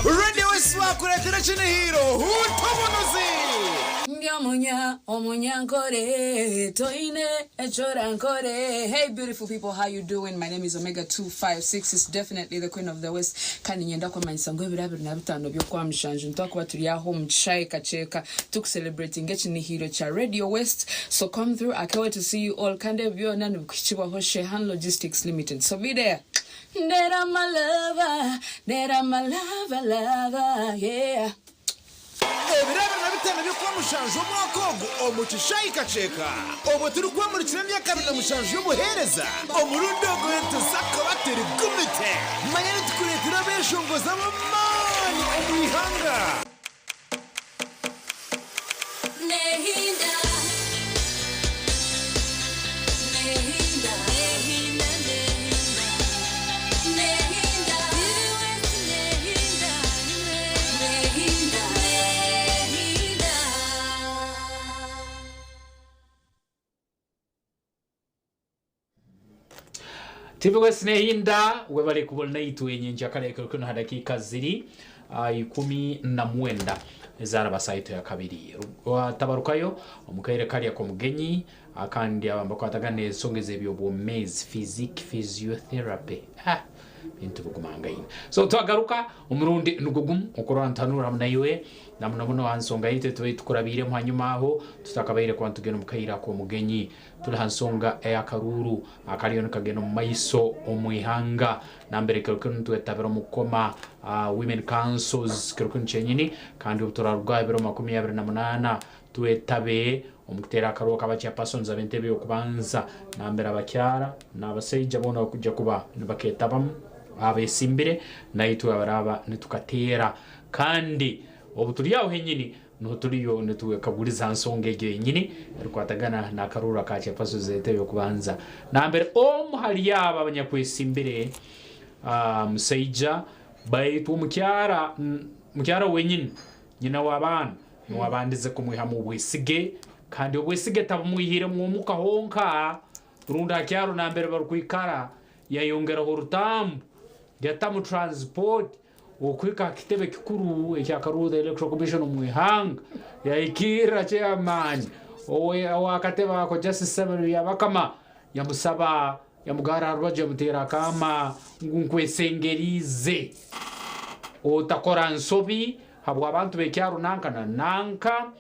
Speaker 5: Radio West bakureetera ekinihiro Huuta Obunuzi!
Speaker 21: Ndi omunya omunyankore toine ekyorankore. Hey beautiful people, how you doing? My name is Omega 256. It's definitely the queen of the west. Kandi nyenda kwamanyisa ngu ebiro 25 by'Okwamushanju nitwakuba turi aho omu kishaayi Kakyeka tukucelebratinga ekinihiro kya Radio West. So come through, I can't wait to see you all. Kandi ebi byona nibikuhikibwaho Shehan Logistics Limited. So be there. Ndera my lover, ndera my lover, lover, yeah.
Speaker 5: Ebiro 25 by'Okwamushanju omwaka ogu omu kishaayi Kakyeka obwo turikwemurikira emyaka 27 y'obuheereza, omurundi ogu nituza kuba turi gumite. Manya nitukureetera abeeshongozi ab'amaani omu ihanga.
Speaker 3: TV West nehinda webale kubona naitwe nyenkyakare ekiro kinu ha dakiika ziri 19 ezaraba saito ya kabiri tabarukayo omukaire kari akomugenyi kandi abakwatagana ensonga ez'ebyobwomeezi physic physiotherapy bintu bigumangaine. So twagaruka omurundi nigugumu okurora ntanura hamwe naiwe na muno muno ha nsonga yaitu tubaire tukurabiiremu hanyuma aho tutakabaire kuba nitugenda omu kaire ak'omugenyi. Turi ha nsonga ey'akaruuru akariyo nikagenda omu maiso omu ihanga nambere kiro kinu nitwetabira omu kukoma women councils kiro kinu kyenyini kandi obu turarugaho ebiro 28 twetabe omu kuteera akaruuru akaba chairpersons ab'entebe y'okubanza nambere abakyara n'abasaija boona bakujja kuba nibaketabamu abesimbire naitwe abaraba nitukateera kandi obu turi aho henyini niho turiyo nitwekaguriza nsonga egyo yenyini erikwatagana n'akaruuru aka chairpersons entebe y'okubanza nambere omu hali abo abanyakwesimbire musaija baitu omukyara mukyara wenyini nyina w'abaana niwabandize kumwihamu obwesige kandi obwesige tabumwihiremu omuka honka rundi akyaro nambere barukwikara yayongeraho orutambu yatamu transport okwika kitebe kikuru ekyakaruuru the Electoral Commission omu ihanga yahikirra chairman owakatebe ako Justice Samuel Byabakama yamusaba yamugara rubaju yamutera akama ngu nkwesengerize otakora nsobi habwa abantu bekyaro nanka na nanka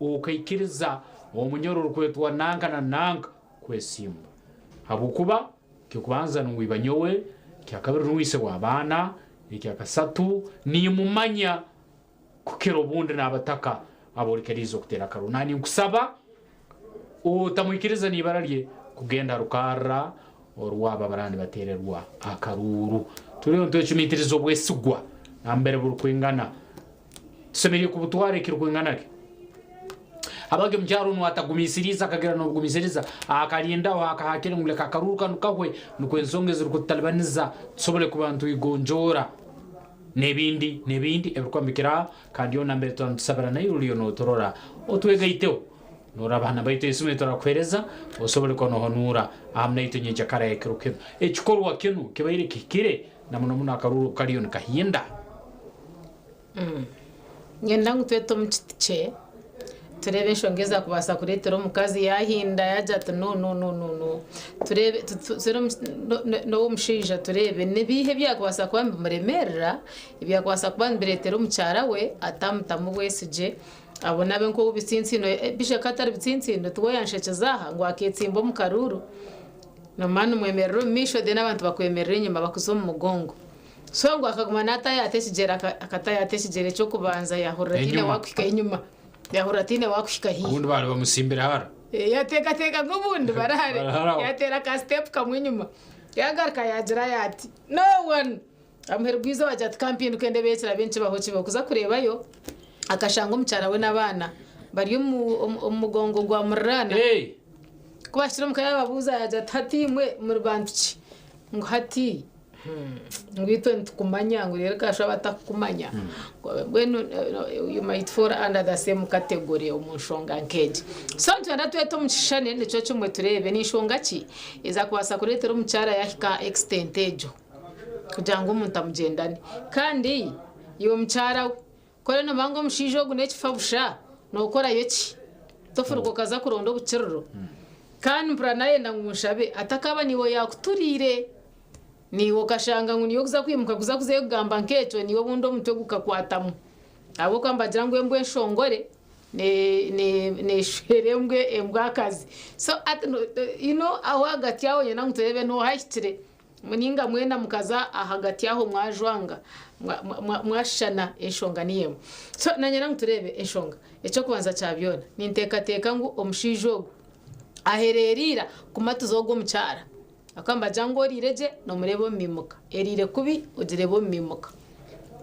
Speaker 3: okaikiriza omunyoro orikwetwa nanka na nanka kwesimba habwokuba ekyokubanza ngu iba nyowe, ekyakabiri nuwe ise w'abaana, ekyakasatu nimumanya kukira obundi n'abataka aborikeriize okuteera akaruru. Naninkusaba otamwikiriza n'ibara rye kugenda rukarra orwabo abaraba nibateererwa akaruuru. Turiyo nitwecumitiriza obwesigwa nambere burikwingana. Tusemeriire kubutwara ekirikwingana ki? Habwaki omukyara onu atagumisiriize akagira n'obugumisiriza akalindaho akahakire ngu leka akaruuru kanu kahwe nukwo ensonga ezirikututalibaniza tusobole kuba nitwigonjoora n'ebindi n'ebindi ebirikuba nibikira kandi yoona nambere tuba nitusabira naiwe oriyo noturora otwegaiteho noraba ha namba yaitu ey'esimu eyiturakuhereza osobole kuba nohonuura ahamu naitwe nyenkyakara y'ekiro kinu. Ekikorwa kinu kibaire kihikire na muno muno akaruuru kariyo nikahinda.
Speaker 4: Niinyenda ngu twete omu kiti kye tureebe enshonga ezakubaasa kureetera omukazi yaahinda yaagira ati no no no no no tureebe n'ow'omushaija tureebe nibiiha ebyakubaasa kuba nibimuremeerera ebyakubaasa kuba nibireetera omukyara we atamutamu bwesigye abone abe nk'ow'obutsintsiino bishaka ku atari butsintsiino tiwe oyanshekyeza aha ngu akeetsimba omu karuuru noomanya nimwemerera omu maisho then abantu bakwemerera enyima bakuza omu mugongo. So ngu akaguma naatayata ekigyere akatayata ekigyere ky'okubanza yaahurira tihaine
Speaker 3: Enyuma.
Speaker 4: waakuhika enyima yaahurira tihaine waakuhika haihi.
Speaker 3: Obundi baali bamutsimbire hara.
Speaker 4: Eh, Yaateekateeka ngu obundi bari hare
Speaker 3: Bari hare aho.
Speaker 4: yaateera ka sitepu kamwe enyima yaagaruka yaagira yaati no one amuheru gw'eizooba agira ati kampinduke ndeebe ekirabe nikibaho kibeho kuza kureebayo akashanga omukyara we n'abaana bari omu omu- omu mugongo gwa muriraana ku baahikire omuka yaababuuza yaagira ati hati imwe muri bantu ki ngu hati ngu itwe nitukumanya ngu reero kasha batakukumanya mbwenu you might fall under the same category omu nshonga nk'egi so nitwenda twete omu kishushani nikyo kimwe tureebe ni nshonga ki ezakubaasa kureetera omukyara yahika aha extent egyo kugira ngu omuntu amugyendane kandi iwe mukyara we ku oriyo noomanya ngu omushaija ogu n'ekifa busha nookorayo ki tofuruka okaza kuronda obukiriro kandi mpurira nayenda ngu nshabe atakaaba niiwe yaakuturiire Naiwe okashanga ngu niiwe orikuza kwimuka kuza kuzayo kugamba nk'ekyo, naiwe obundi omutwe gukakwatamu. Ahabw'okuba nibagira ngu embwa enshongore neeshwera embwa embwakazi. So hati you know aho ahagati aho niinyenda ngu tureebe n'oha ahikire. Nainga mwena mukaza ahagati aho mwajwanga, mwashushana enshonga niyo emwe. So naanye niinyenda ngu tureebe enshonga. Eky'okubanza kya byona, ninteekateeka ngu omushaija ogu ahereire ira kumatiza ogwo omukyara. Ahakuba nibagira ngu oriire gye noomureeba omu mimuka, eriire kubi ogireeba omu mimuka.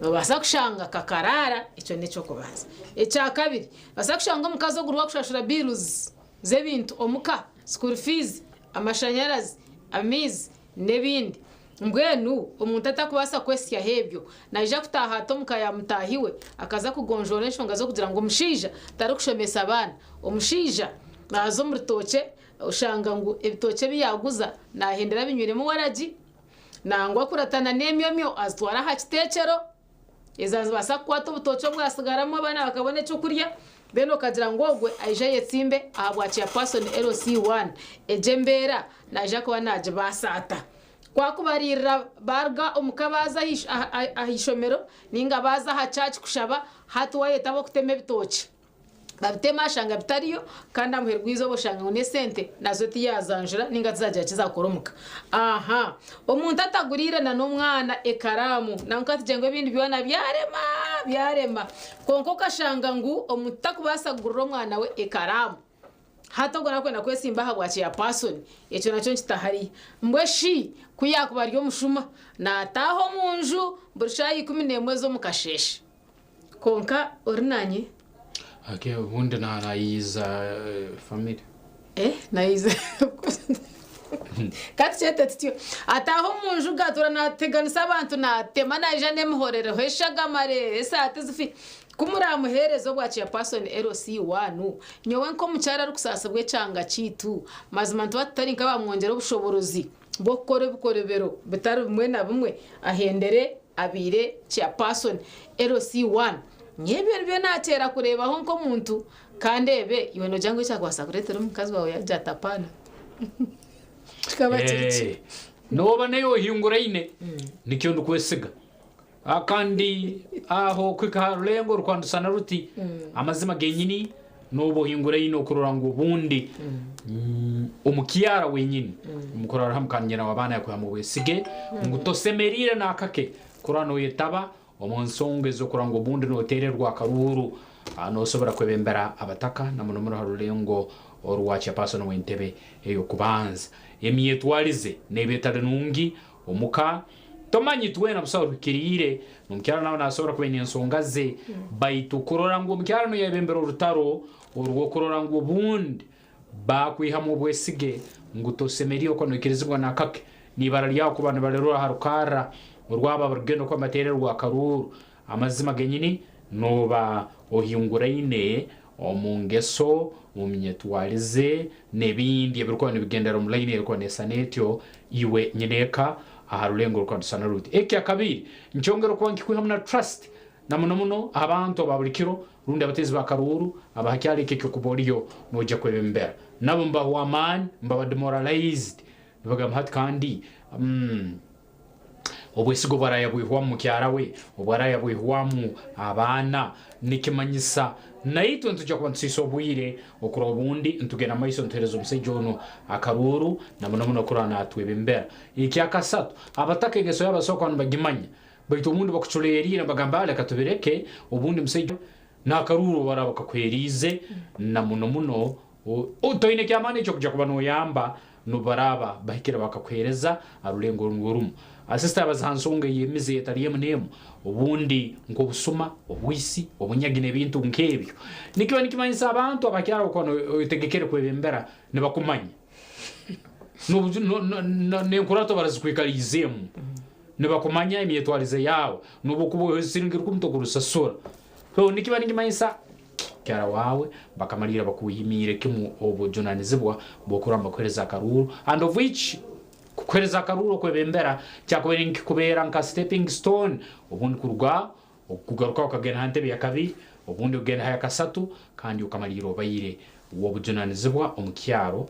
Speaker 4: Noobaasa kushanga kakaraara, ekyo n'eky'okubanza. Ekyakabiri, noobaasa kushanga omukazi ogu niwe arikushashura bills z'ebintu omuka, school fees, amashanyarazi, amaizi n'ebindi. Mbwenu omuntu atakubaasa kwehitsyaho ebyo, naija kutaaha ata omuka ya mutaahi we akaza kugonjoora enshonga z'okugira ngu omushaija tarikushomesa baana, omushaija naaza omu rutookye Oshanga ngu ebitookye ebi yaaguza naahendera abinywiremu waragi, nangwa akuratana n'emyomyo azitwara aha kiteekyero, ezo nizibaasa kukwata obutookye obwasigaramu abaana bakabona ekyokurya, then okagira ngu ogwe aije ayetsimbe ahabwa chairperson LC1, egyo embeera naija kuba naagibaasa ata? Ku akubariirira baaruga omuka baaza aha ishomero nainga baaza aha church kushaba, hati waayeta ab'okutema ebitookye. Babitema ashanga bitariyo kandi aha muheru gw'eizooba oshanga ngu n'esente nazo tiyazanjura ninga tizagira ki zakora omuka. Aha omuntu ataguriire na n'omwana ekaraamu nangwa katugire ngu ebindi byona byarema byarema kwonka okashanga ngu omuntu takubaasa kugurira omwana we ekaraamu hati ogwo nakwenda kwesimba aha bwa chairperson ekyo nakyo nikita hariya. Mbwe shi ku yakuba ari omushuma nataaha omunju buri shaaha 11 ez'omukasheeshe. Kwonka ori nanye.
Speaker 3: Okay, obundi nayiiza family.
Speaker 4: Eh, nayiiza. Ka tukyete tutyo. Ataaha omu nju gaatura naateganisa abantu naatema naija n'emihorereho eshagama reero esaati zifi. Ku muraamuheereze obwa chairperson LC one, nyowe nk'omukyara arikusaasibwa ekyanga kyaitu, mazima nituba tutari nk'abaamwongyera obushoborozi bw'okukora ebikorobero bitari bimwe na bimwe ahendere abaire chairperson LC one nyowe ebyo nibyo nateera kureebaho nk'omuntu kandi ebe iwe nogira ngu ekyakubaasa kureetera omukazi waawe yaagira ati apaana kikaba kiri ki?
Speaker 3: Eh, nooba naye ohinguraine nikyo ndikwesiga Ah, kandi aho kuhika aha rurengo rukwandusana ruti amazima genyini Nooba ohinguraine okurora ngu obundi omukyara wenyini mukurara hamu kandi nyina w'abaana yakwihamu obwesige ngu tosemeriire n'akake kurora noyetaba omu nsonga ez'okurora ngu obundi notererwa akaruuru. Nosobora kwebembera abataka na muno muno ha rulengo orwa chairperson w'entebe ey'okubanza. Emyetwarize neeba etali nungi omuka. Tomanyi twena busaho ruhikiriire, n'omukyara nawe nasobora kuba aine ensonga ze, baitu kurora ngu omukyara noyebembera orutaro orw'okurora ngu obundi bakwihamu obwesige ngu tosemeriire kuba noikirizibwa nakake n'ibara lyawe kuba nibalirora ha rukarra orwabo abarukugenda kuba nibatererwa akaruuru. Amazima genyini nooba ohinguraine omu ngeso, omu myetwarize, n'ebindi ebirikuba nibigendera omu layini erikuba neesana etyo, iwe nyineeka aha rulengo orukuba nirusana ruti. Ekyakabiri, nikyongera okuba nikikwihamu na trust na muno muno abantu aba buri kiro rundi abateezi ba karuuru aba ha kyaro eki eky'okuba oriyo noija kwebembera. Nabo nibahwa amaani, nibaba demoralized, nibagamba hati kandi Obwesige obu arayabwihwamu mukyara we, obu arayabwihwamu abaana, nikimanyisa naitwe nitwija kuba nitusiisa obwire okurora obundi nitugenda mu maiso nituheereza omusaija onu akaruuru na muno muno kurora natwebembera. Ekyakasatu, abataka engeso yabo basobora kuba nibagimanya baitu obundi bakuculeeriire nibagamba leka tubireke obundi musaija n'akaruuru obu baraaba bakakuheeriize na muno muno Toine ky'amaani eky'okuja kuba noyamba n'obu baraaba bahikire bakakuheereza aha rulengo orungi orumu. Sisita yabaza ha nsonga ey'emize etali emu n'emu, obundi nk'obusuma, obwisi, obunyagi n'ebintu nk'ebyo. Nikiba nikimanyisa abantu abakyara okuba oyetegekere kwebembera nibakumanya. N'enkurato barazikwikaliizeemu. Nibakumanya emyetwarize yaawe n'obu okuba oiha esiringi rukumi tokurusasura. So nikiba nikimanyisa Mukyara waawe bakamaliira bakuhimiire kimu obujunanizibwa bw'okurora nibakuhereza akaruuru and of which kukuhereza akaruuru okwebembera kyakubaire nikikubeera nka stepping stone obundi kuruga kugaruka okagenda ha ntebe yakabiri obundi ogenda ha yakasatu kandi okamaliira obaire w'obujunanizibwa omu kyaro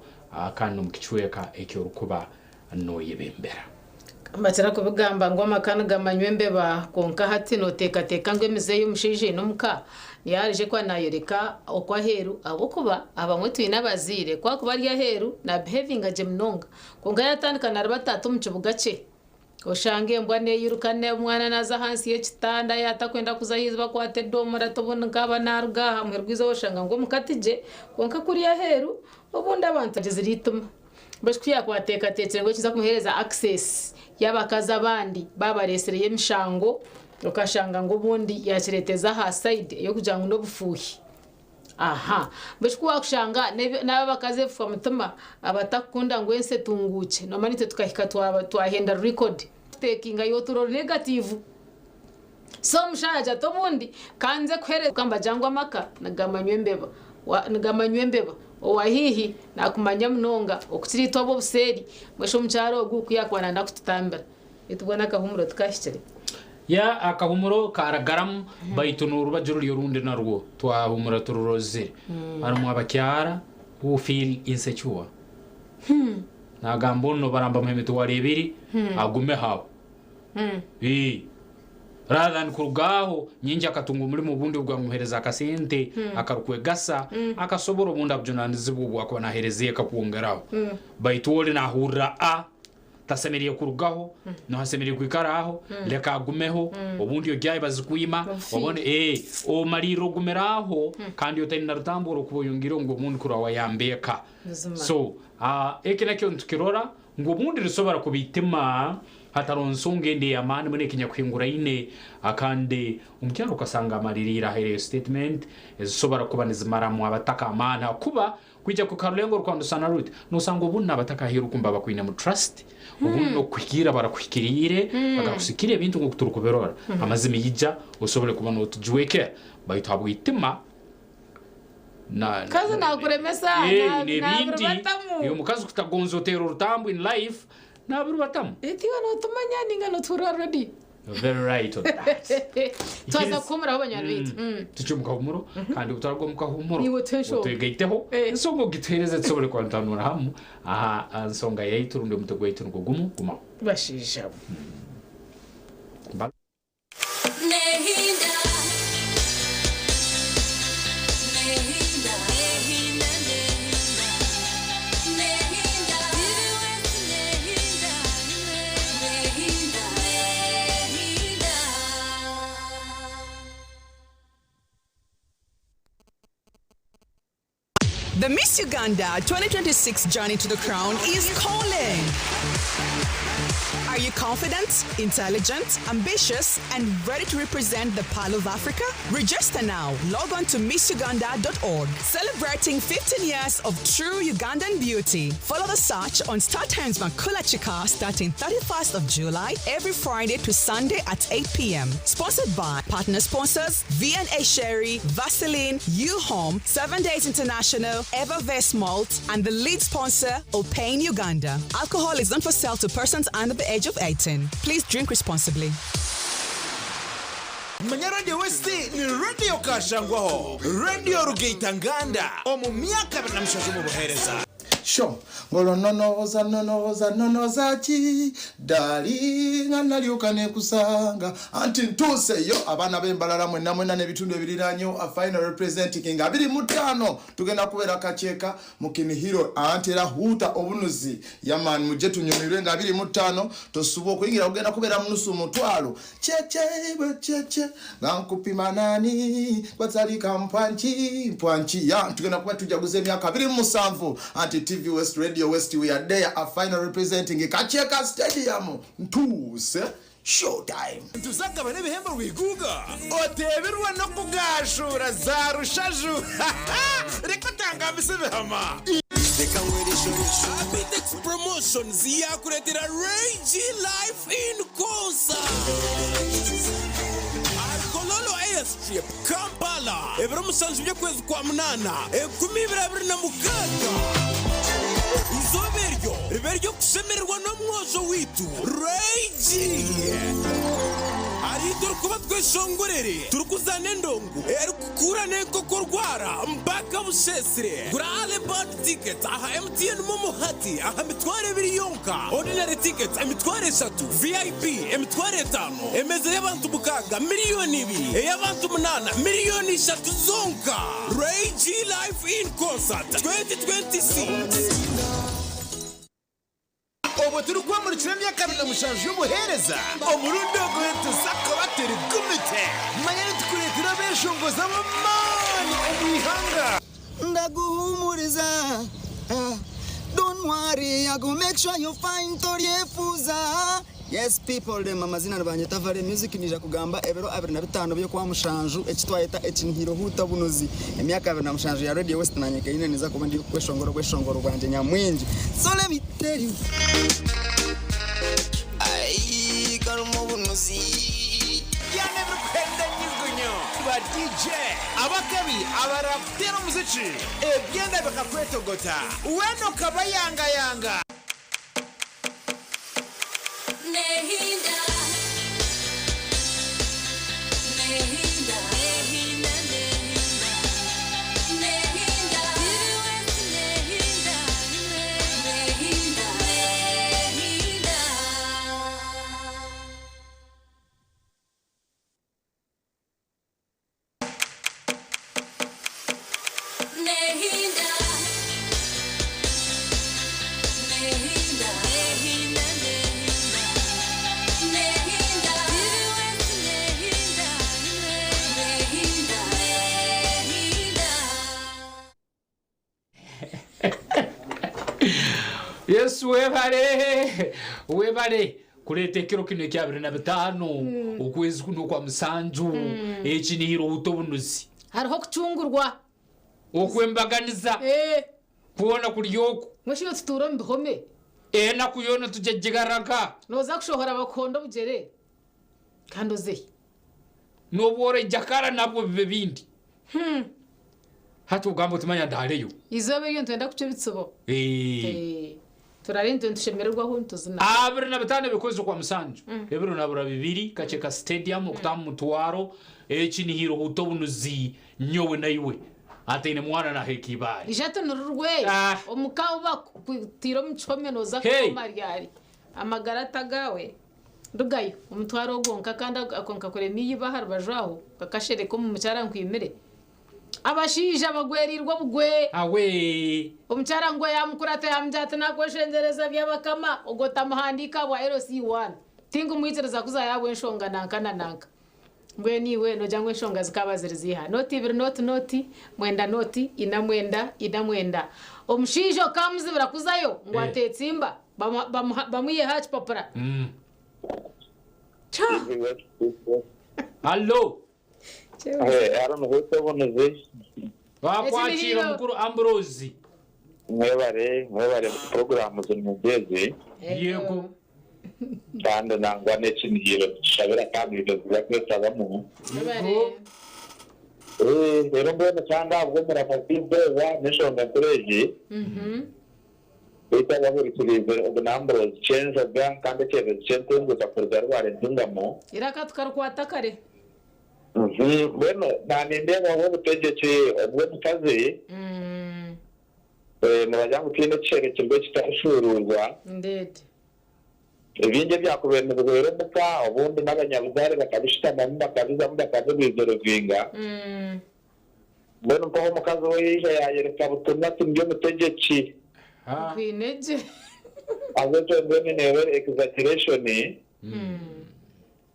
Speaker 3: kandi n'omu kicweka eki orikuba noyebembera.
Speaker 4: Bakira kubigamba ngu amaka nigamanywa embeba kwonka hati noteekateeka ngu emize ei omushaija aine omuka niyo araije kuba nayoreka okwo aheeru ahabw'okuba abamwe twine abazaire ku akuba ari aheeru na behavinga gye munonga kwonka yatandika naribataata omu kibuga kye oshange embwa neyiruka omwana naza ahansi y'ekitanda yatakwenda kuza ahaiziba akwata edomora obundi nkaaba naruga aha muheru gw'eizooba oshanga ngu omuka tigye kwonka kuriya aheeru obundi abantu bagizire eitima. Mbwenu ku yaakuba ateekateekire ngu ekiza kumuheereza access y'abakazi abandi baaba bareetsireyo emishango, okashanga ngu obundi yaakireeteza aha side ey'okugira ngu n'obufuuhi. Aha. Mbwenu shi ku waakushanga n'abo abakazi ebifa-mutima abatakukunda ngu ensi etunguukye, noomanya itwe tukahika twahenda record. Kutekinga yotura ori negative. So omushaija ati obundi ka nze kuhereza mbagira ngu amaka nigamanywa embeba nigamanywa embeba owa haihi nakumanya munonga okukira itwe ab'obuseeri mbwenu shi omukyara ogu ku yakuba nayenda kututambira beitu bwena akahumuro tikahikire.
Speaker 3: Yeah akahumuro karagaramu baitu norubaju ruri orundi narwo twahumura tururozire harimu abakyara who feel insecure nagamba onu baramba muha emitwaro ebiri agumeho aho. Ii. Rather than kuruga aho nyingi akatunga omurimo obundi ogwamuhereza akasente akarukwegasa akasobora obundi abujunanizibwa obwakuba nahereza eka kwongeraho. Baitu oli nahurra a tasemeriire kurugaho noha asemeriire kwikara aho leka agumeho obundi ogyayo bazikwima obundi ee omalirra ogumire aho kandi otaine na rutambu orukuba oyongireho ngu obundi kurora wayamba eka. So eki nakyo nitukirora Ngu obundi risobora kuba itima hataroho nsonga endi ey'amaani muno ekinyakuhinguraine kandi omukyara okasanga amaliriire ahaireyo sitatimenti ezisobora kuba nizimaramu abataka amaani hakuba kwija kuhika ha rulengo orukuba nirusana ruti nosanga obundi n'abataka aheeru kumbe abakwinemu trust obundi n'okukuhikirra barakuhikiriire bakakusikira ebintu nk'oku turukubirora amazima ija osobole kuba n'otujwekera baitu habw'itima na
Speaker 4: Mukazi nakuremesa
Speaker 3: Eh, n'ebindi
Speaker 4: nabiribatamu.
Speaker 3: Eh, omukazi kutagonza oteera orutambu in life nabiribatamu.
Speaker 4: Eti iwe notumanya ninga notuhurira already.
Speaker 3: You're very right on that.
Speaker 4: Twaza
Speaker 3: Ikiriza.
Speaker 4: kuhumuraho banywani baitu.
Speaker 3: Tukye omu kahumuro kandi obu turaruga omu kahumuro
Speaker 4: Iwe otuhe enshonga.
Speaker 3: otwegaiteho ensonga ogituhereze tusobole kuba nituhanura hamu aha nsonga yaitu rundi omutwe gwaitu nigwo gumu gumaho.
Speaker 4: Bashaija.
Speaker 3: Ba-
Speaker 8: Nehinda, nehinda.
Speaker 21: The Miss Uganda 2026 Journey to the Crown is calling. Are you confident, intelligent, ambitious, and ready to represent the Pearl of Africa? Register now. Log on to missuganda.org. Celebrating 15 years of true Ugandan beauty. Follow the search on Star Times Makula Chika starting 31st of July every Friday to Sunday at 8 p.m. Sponsored by partner sponsors V&A Sherry, Vaseline, U-Home, 7 Days International, Evervest Malt, and the lead sponsor, Opane Uganda. Alcohol is not for sale to persons under the age of 18. Please drink responsibly.
Speaker 5: Manya Radio West ni radio kashangwaho radio rugeitanganda omu myaka 27 mu buheereza.
Speaker 15: Sho ngolwo nonooza nonooza nonooza ki ddaali nga nalyoka nekusanga anti ntuuseyo abaana b'embalala mwenna mwenna n'ebitundu ebiriraanyewo a final representing nga 25 tugenda kubeera kakyeka mu kinihiro anti era huuta obunuzi yaman mujje tunyumirwe nga 25 tosuba okuyingira kugenda kubeera mu nusu mutwalo kyekye kyekye nga nkupima nani gwatalika mpwanki mpwanki ya tugenda kuba tujaguza emyaka 27 anti TV West Radio West we are there a final representing Kakyeka Stadium ntuuse showtime.
Speaker 5: Ntuzagaba n'ebihembo rwiguga oteberwa no kugashura za rushaju reka tangambise bihama.
Speaker 16: Reka Abitex Promotions yakuretera Ray G Life in Concert Kololo Airstrip Kampala ebiro 7 by'okwezi kwa 8 2026. Izooba eryo ribe ery'okushemererwa n'omwojo waitu Ray G. Ari turikuba tweshongorere turikuzaana endongo erikukura n'enkoko rwara mpaka bushesire. Gura early bird ticket aha MTN momo hati aha 20,000 yonka, ordinary ticket 30,000, VIP 50,000, emeza y'abantu 6 2,000,000, ey'abantu 8 3,000,000 zonka. Ray G Life in Concert 2026.
Speaker 5: Obwo turi kubamurikira emyaka 27 y'obuheereza omurundi ogwo tuzakuba turi gumite manya nitukureetera abeshongozi ab'amaani omu ihanga.
Speaker 20: Ndaguhumuriza, don't worry, I go make sure you find toryefuza. Yes people, them amazina nibanyeta Vale Music nija kugamba ebiro 25 by'okwa 7 ekitwayeta ekinihiro huta bunuzi emyaka 27 ya Radio West nanye keine niza kuba ndi kweshongoro kweshongoro bwanje nyamwingi. So let me tell you, ai karumo bunuzi
Speaker 5: byane birikwenda nyirwinyo ba DJ abakabi abaraptera omuziki ebyenda bikakwetogota weno kabayangayanga.
Speaker 8: Nehinda, nehinda, nehinda, nehinda, nehinda, nehinda, nehinda. Nehinda, nehinda, nehinda, nehinda, nehinda, nehinda, nehinda.
Speaker 3: Yesu webale webale kuleeta ekiro kino ekya 25 okwezi kuno kwa 7 ekinihiro obuto bunuzi
Speaker 4: hariho okucungurwa
Speaker 3: okwembaganiza kuona kuryoku
Speaker 4: mweshiyo tutuura omu bihome
Speaker 3: enaku yoona tujagigaraga
Speaker 4: noza kushohora bakuhonda obugyere kandi ozehi
Speaker 3: nobwora ejakara nabwo bibe bindi. Hati ogamba otimanya ndareyo
Speaker 4: izooba eryo nitwenda kucwa ebitsibo. Turare nitushemererwaho nituzina
Speaker 3: 25 by'okwezi kwa 7 ebiro nabura 2 Kakyeka Stadium okutamu mutwaro ekinihiro obuto bunuzi nyowe naiwe ataine mwana na hekibali
Speaker 4: ijatu nirurwe omuka uba kutira omu kihome noza kukoma ryari amagara atagawe ndugayo omutwaro ogwonka kandi akonka emiyiba aha rubaju aho kakashereka omu mukyara nkwimire abashaija bagwerirwe obugwe
Speaker 3: awe
Speaker 4: omukyara ngwe yamukurata yamugira ati nakweshengyereza byabakama ogwo tamuhandiika bwa LC1 tingumwikiriza kuza yabwa enshonga nanka na nanka. Mbwenu iwe noogira ngu enshonga zikaaba ziri ziiha? Nooti ibiri nooti nooti, mwenda nooti, ina mwenda, ina mwenda. Omushaija okamuzibira kuzayo ngu ateetsimba, bamwiheho aha kipapura.
Speaker 3: Hallo.
Speaker 1: Aaron Hutobunuzi.
Speaker 3: Bakwakira mukuru Ambrose.
Speaker 1: Mwebare, mwebare programu zino ezi.
Speaker 3: Yego.
Speaker 1: Kandi nangwa n'ekinihiro tukishabira kandi biba kwetabamu. Rero mbwenu kandi ahabw'omurimo gw'eizooba n'enshonga nkuru egi, beitu abahurikiriize ogu ni Ambrose Kyenjoga kandi ekyebezi ky'entunguka kuruga Rubare Ntungamo.
Speaker 4: Eiraka tukarikwata kare.
Speaker 1: Mbwenu naanindeeba obutegyeki obw'omukazi, nibagira ngu tihaine ekisherekirwe ekitarishuuruurwa.
Speaker 4: Indeed.
Speaker 1: Ebingi ebyakubaire nibihwera omuka, obundi n'abanyabuzaare bakabishutamamu bakabizamu bakabirizoruvinga. Mbwenu mpaho omukazi we yaija yaayoreka butunu ati ndi omutegyeki.
Speaker 4: Nkwine gye.
Speaker 1: Haza ekyo mbwenu neeba eri exaggeration,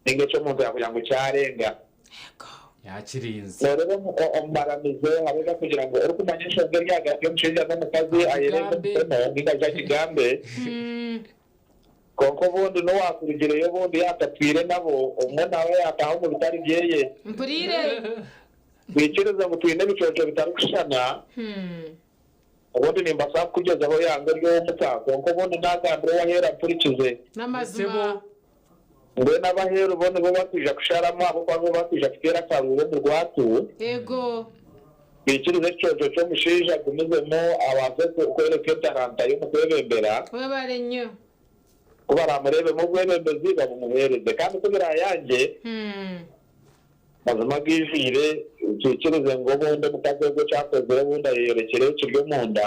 Speaker 1: ninga eki omuntu yaakugira ngu kyarenga.
Speaker 3: Yakirinze.
Speaker 1: Nooreeba omu maramizo hariho eby'okugira ngu orikumanya enshonga eri ahagati y'omushaija n'omukazi ayereeze omukono ninga shi agigambe. Kwonka obundi n'owaakurugireyo obundi yaatatwire nabo, obumwe nawe yaataaha omu bitari byeye.
Speaker 4: Mpuriire.
Speaker 1: Twikirize ngu twine ebiconco bitarikushushana. Obundi nimbaasa kukugyezaho yanga ori ow'omuka, kwonka obundi naagambira ow'aheeru ampurikize.
Speaker 4: N'amazima.
Speaker 1: Mbwenu ab'aheeru bo nibo barikwija kusharamu ahabw'okuba nibo barikwija kuteera akaruuru omu rwatu.
Speaker 4: Eego.
Speaker 1: Twikirize ekiconco ky'omushaija agumizemu abaase kworeka etaranta ye omu kwebembera.
Speaker 4: Webare nnyo.
Speaker 1: Ku baraamureebemu obwebembezi, babumuheereze. Kandi ku biraayangye, mazima agaijwire, twikirize ngu obundi omukazi ogwo eki akozire obundi ayeyorekire ekiri omunda.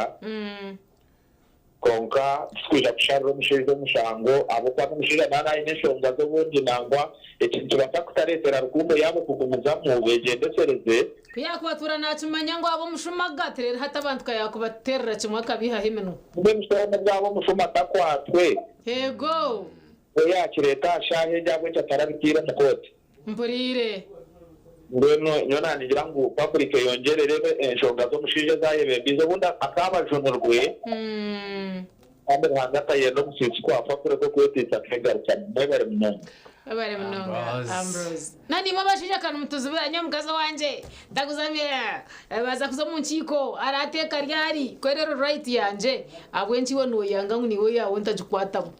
Speaker 1: Kwonka titwija kusharira omushaija omushango ahabw'okuba n'omushaija naaba aine enshonga ze obundi nangwa eki nikibaasa kutareetera rukundo yaabo kugumizamu beegyendesereze.
Speaker 4: Ku yaakubatura naakimanya ngu aba omushuma gati reero hati abantu ka yaakubateerera kimwe akabiihaho eminwa.
Speaker 1: Mbwenu shi obu aba omushuma atakwatwe?
Speaker 4: Eego.
Speaker 1: We yaakireeta aha shaaha egi ahabw'enki atarabiteire omu kooti?
Speaker 4: Mpuriire.
Speaker 1: Mbwenu nyowe naningira ngu public eyongyere ereebe enshonga z'omushaija ezayebembiize obundi akaaba ajunirwe kandi Ruhanga atayenda omusiisi ku afa kureka okweteisa akegarukamu. Mwebare munonga.
Speaker 4: Webare munonga Ambrose. Na nimwe abashaija ka nimutuzibira nyowe omukazi owangye takuzamira baza kuza omu nkiiko arateeka ryari kwe rero right yangye ahabw'enki iwe noyanga ngu niiwe yaawe ntagikwatamu.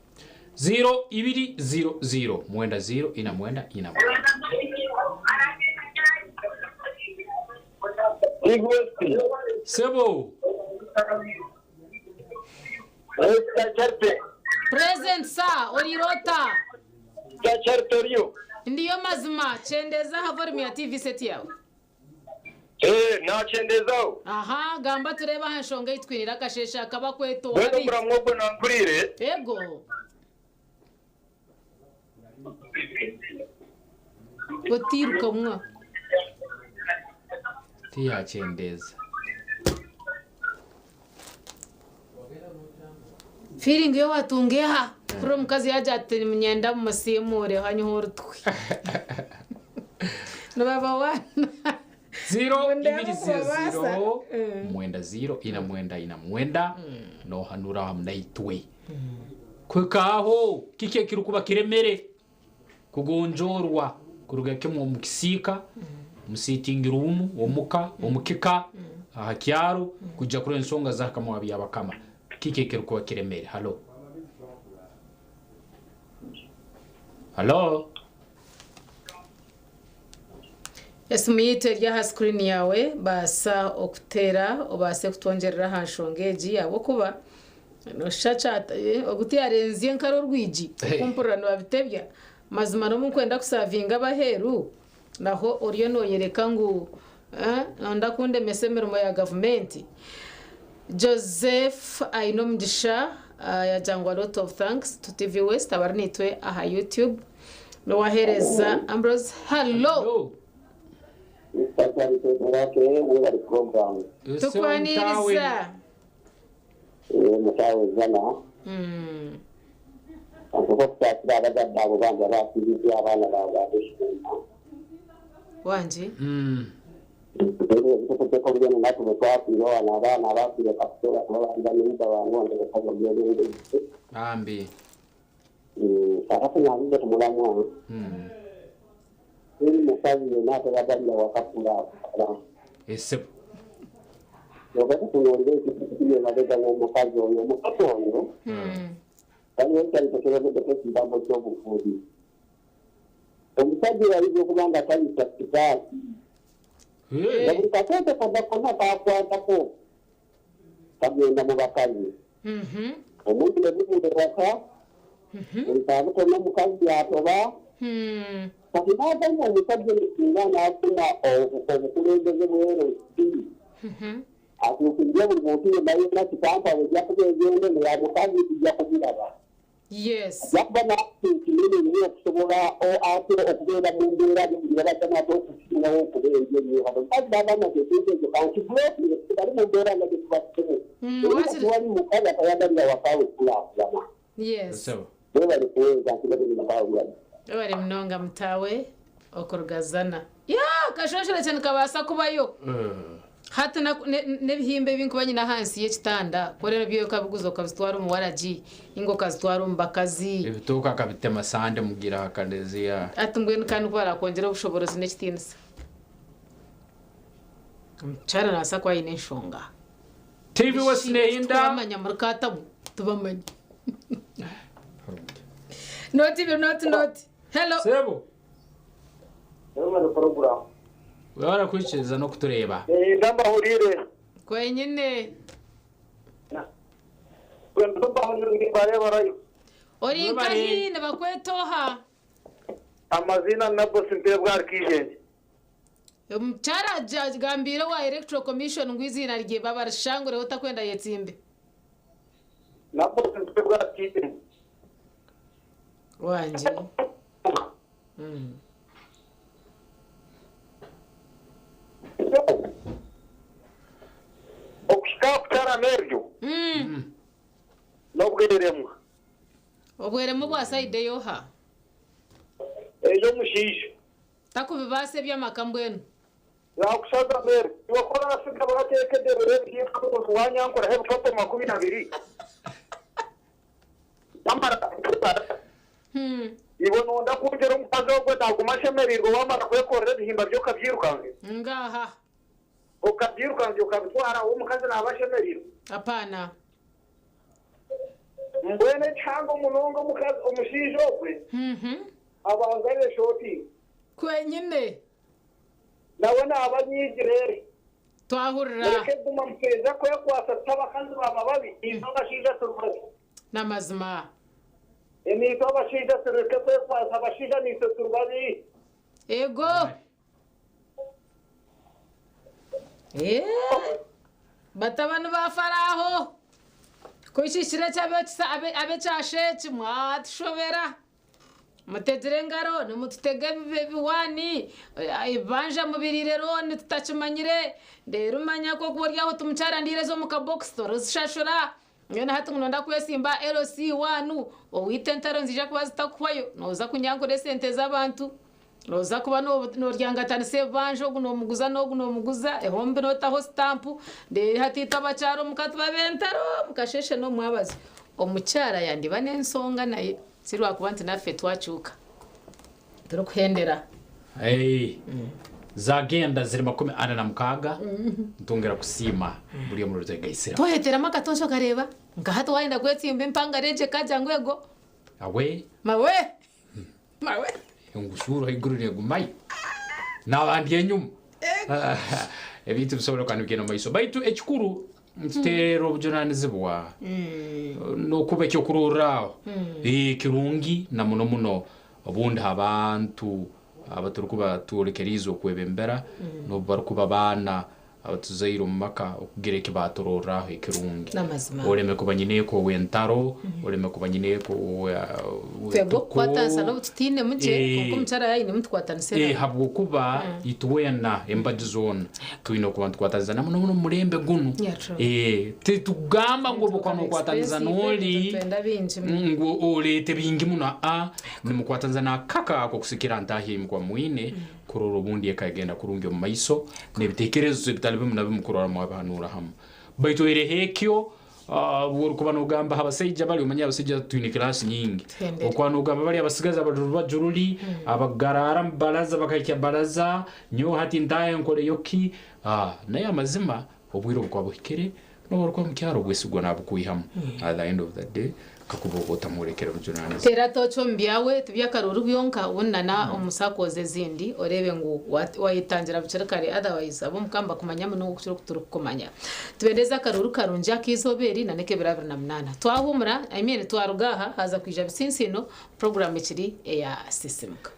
Speaker 3: Ziro ibiri ziro ziro mwenda ziro ina mwenda ina mwenda. Sebo.
Speaker 4: Present sir, oriire ota? Ndiyo mazima, kyendeza aha volume ya TV set yawe.
Speaker 22: Eh, nakyendezaho.
Speaker 4: Aha, gamba tureebe aha nshonga ei twinire akasheeshe aka bakweta
Speaker 22: Mbwenu
Speaker 4: owabiiki.
Speaker 22: omuramu ogwo nampuriire.
Speaker 4: Ego. Otiiruka mwa.
Speaker 3: Tiyakyendeeza.
Speaker 4: Feeling yo watunga eha kuri omukazi yagira ati niinyenda mumusiimuure hanyuho orutwe. Nibaba waana.
Speaker 3: Ziro
Speaker 4: Ndeeba
Speaker 3: ibiri
Speaker 4: oku
Speaker 3: ziro
Speaker 4: babaasa.
Speaker 3: ziro mwenda ziro ina mwenda ina mwenda nohanura hamu naitwe kuhika aho kiki ekirikuba kiremere kugonjoorwa kuruga kimwe omu kisiika omu sitting room omuka omukika aha kyaro kuija kurora ensonga zahika mwa Byabakama kiki ekirikuba kiremere halo halo.
Speaker 4: Esimu yaitu eri aha sikuriini yaawe, baasa okuteera obaase kutwongyerera aha nshonga egi ahabw'okuba nooshusha kyata ogu tiyarenzya enkari orwigi okumpurira nibabitebya. Mazima n'obu nkwenda kusavinga ab'aheeru naho oriyo nooyoreka ngu nooyenda kundemesa emirimo ya gavumenti. Joseph Ainomugisha yaagira ngu a lot of thanks to TV West abari naitwe aha YouTube. N'owaheereza Ambrose. Hallo! Tukwaniriza. Wangi.
Speaker 3: Bambi.
Speaker 1: Kakati nange tumulamwa eri mukazi yenna ateyagalira wakakulaakula
Speaker 3: Esebo.
Speaker 1: Wakati tunuulira ekintu emabega w'omukazi oyo, omukazi oyo waliwo ekyali tekiremeddeko ekigambo ky'obufuzi. Omusajja yayinza okuba nga tayisa sikaati nga buli kasente konna konna kakwatako kagenda mu bakazi. Omuntu bwe waka buli kantu konna omukazi atoba. Kati n'agamba omusajja singa n'afuna obukulembeze bw'erosi atuukirire buli muntu yenna yenna, kitampa ojja kuba egende ya mukazi tujja kubiraba. Ajja kuba naaffe kinene nnyo okusobola ate okubeera mu mbeera yabaddamu ate okusingawo okubeera ennyo. Kati omukazi n'agamba nti ekintu ekyo kankibulookire bali mu mbeera nga gye tubaddemu, era tewali mukazi atayagalira wakawe kulaakulana. Webale kuweereza nti.
Speaker 4: Webale munonga mutawe okurugazana ya kashosherekye nikabaasa kubayo hati n'ebihimba ebinkuba nyine ahansi y'ekitanda korero byo okabiguza okabitwara omu waragi ninga okazitwara omu bakazi.
Speaker 3: Ebitooka akabitema sande mugira akaneziya.
Speaker 4: Ati mbwenu kandi kuba barakwongyera obushoborozi n'ekitiinisa, omukyara nabaasa kuba aine enshonga.
Speaker 3: TV West neyinda.
Speaker 4: Twamanya muri katabu tubamanya noti ibiri noti noti. Hello.
Speaker 3: Sebo. Warakurikiriza no kutureba.
Speaker 22: Ndambahurire.
Speaker 4: Kwenyine. Ori nkahi nibakwetoha?
Speaker 22: Amazina nabwo simpebwa arkijenge.
Speaker 4: Omukyara agambire wa Electoral Commission ngu izina rye babarishangureho takwenda yetsimbe.
Speaker 22: Nabwo simpebwa arkijenge.
Speaker 4: Wanje.
Speaker 22: Okushika kutara n'ebyo n'obweremwa.
Speaker 4: Obweremwa bwa sayide yoha?
Speaker 22: Ey'omushaija.
Speaker 4: Takubibaasa eby'amaka mbwenu.
Speaker 22: Nakushaza mbere iwakora asiga baratekedde ebyo wanyankoraho ebikopo 20. Amara iwe nonda kungira omukazi ogwe naguma ashemereirwe wamara kwekorera ebihimba byo okabyirukange.
Speaker 4: Ngaha.
Speaker 22: Okabyirukange okabitwara uwo omukazi naba ashemereirwe.
Speaker 4: Apana.
Speaker 22: Mbwene ekihango munonga omukazi omushaija ogwe abanza eshoti.
Speaker 4: Kwenyine.
Speaker 22: Nawe naba anyigire.
Speaker 4: Twahurira.
Speaker 22: Mureke guma mukeeza kwekwasa tabakazi baba babi itwe abashaija turi babi.
Speaker 4: N'amazima.
Speaker 22: Nitwe abashaija tureke kwekwasa, abashaija nitwe turi babi.
Speaker 4: Ego. Batabani ba Faraho. Kuishishire abekyasheki mwatushobera. Mutegire engaro nimututega ebiwani ebibanja mubirire roni tutakimanyire rero manya ko kuba tumukyara ndirezo omu kabokisi torizishashura. Mbwenu hati ngu nonda kwesimba LC1 owite entaro nzija kuba zitakuhwayo noza kunyankura esente z'abantu noza kuba noryangatanisa ebibanja ogu nomuguza n'ogu nomuguza ehombe notaho sitampu rero hati itwe abakyara omuka tuba b'entaro mukasheshe n'omwabazi omukyara yandiba n'ensonga naye sirwakuba nti naffe twakyuka turikuhendera.
Speaker 3: Zagenda ziri 46 ntongera kusiima buri omu rutegaisira.
Speaker 4: Twaheteramo akatosho kareba nka hati wayenda kwetsimba empanga regye kajja ngu ego.
Speaker 3: Awe.
Speaker 4: Mawe. Mawe.
Speaker 3: Engushuro iguru negumayo. N'abandi enyuma. Ebintu bisobola kandi bigenda mu maiso. Baitu ekikuru ntuteera obujunanizibwa n'okuba ekyokurorraho kirungi na muno muno obundi abantu abaturikuba turekerize okwebembera n'obu barikuba baana Abatuzaire omu maka okugira eki baaturorraho ekirungi.
Speaker 4: N'amazima.
Speaker 3: Oreme kuba nyineeka ow'entaro, oreme kuba nyineeka
Speaker 4: Twebwe
Speaker 3: ow'etuko.
Speaker 4: okukwatanisa n'obu tutainemu gye, kwonka omukyara yaaba ainemu tukwatanisa
Speaker 3: Eh,
Speaker 4: nawe.
Speaker 3: habwokuba itwena embaju zoona twine okuba nitukwataniza na muno muno omu murembe gunu.
Speaker 4: Yeah, true.
Speaker 3: Eh, titugamba ngu obu okuba nokwataniza
Speaker 4: Expensive,
Speaker 3: n'ori
Speaker 4: nitwenda bingi.
Speaker 3: ngu oleete bingi muno a nimukwataniza n'akaka ako kusikira ntaahi ei mukuba mwine kurora obundi eka egenda kurungi omu maiso n'ebitekerezo ebitali bimu na bimu kurora mwabihanuura hamu. Baitu oihireho ekyo, obu orikuba nogamba ha basaija bari, omanyire abasaija twine class nyingi.
Speaker 4: Tuhendere.
Speaker 3: Okuba nogamba bari abasigazi abari rubaju ruri, abagaraara omu baraza bakahikya baraza, nyowe hati ntaahe nkoreyo ki? Naye amazima obwire obu bukuba buhikire, N'obu orikuba omu kyaro obwesigwa naabukwihamu. At the end of the day kakuba oba otamworekere bujunaanizibwa.
Speaker 4: Teera tooci omu byawe, ti by'akaruuru byonka, obundi na na omu sakozi ezindi oreebe ngu wayetangira bukiri kare otherwise ab'omuka nibakumanya munonga okukira oku turikukumanya. Tubendeze akaruuru karungi ak'eizooba eri na n'ek'ebiro 28. Twahuumura, I mean twaruga aha haaza kwija Bisinsiino, puroguraamu ekiri eya Sisimuka.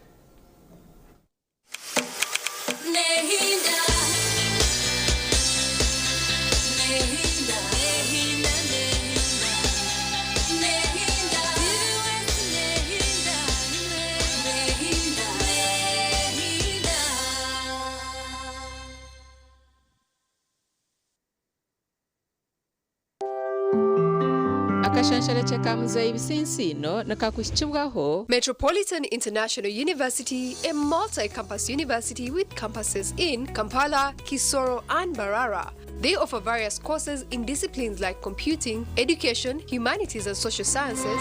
Speaker 2: Akashansharekye ka Muzeeyi Bisinsiino nikakuhikibwaho.
Speaker 11: Metropolitan International University, a multi-campus university with campuses in Kampala, Kisoro and Mbarara. They offer various courses in disciplines like computing, education, humanities and social sciences.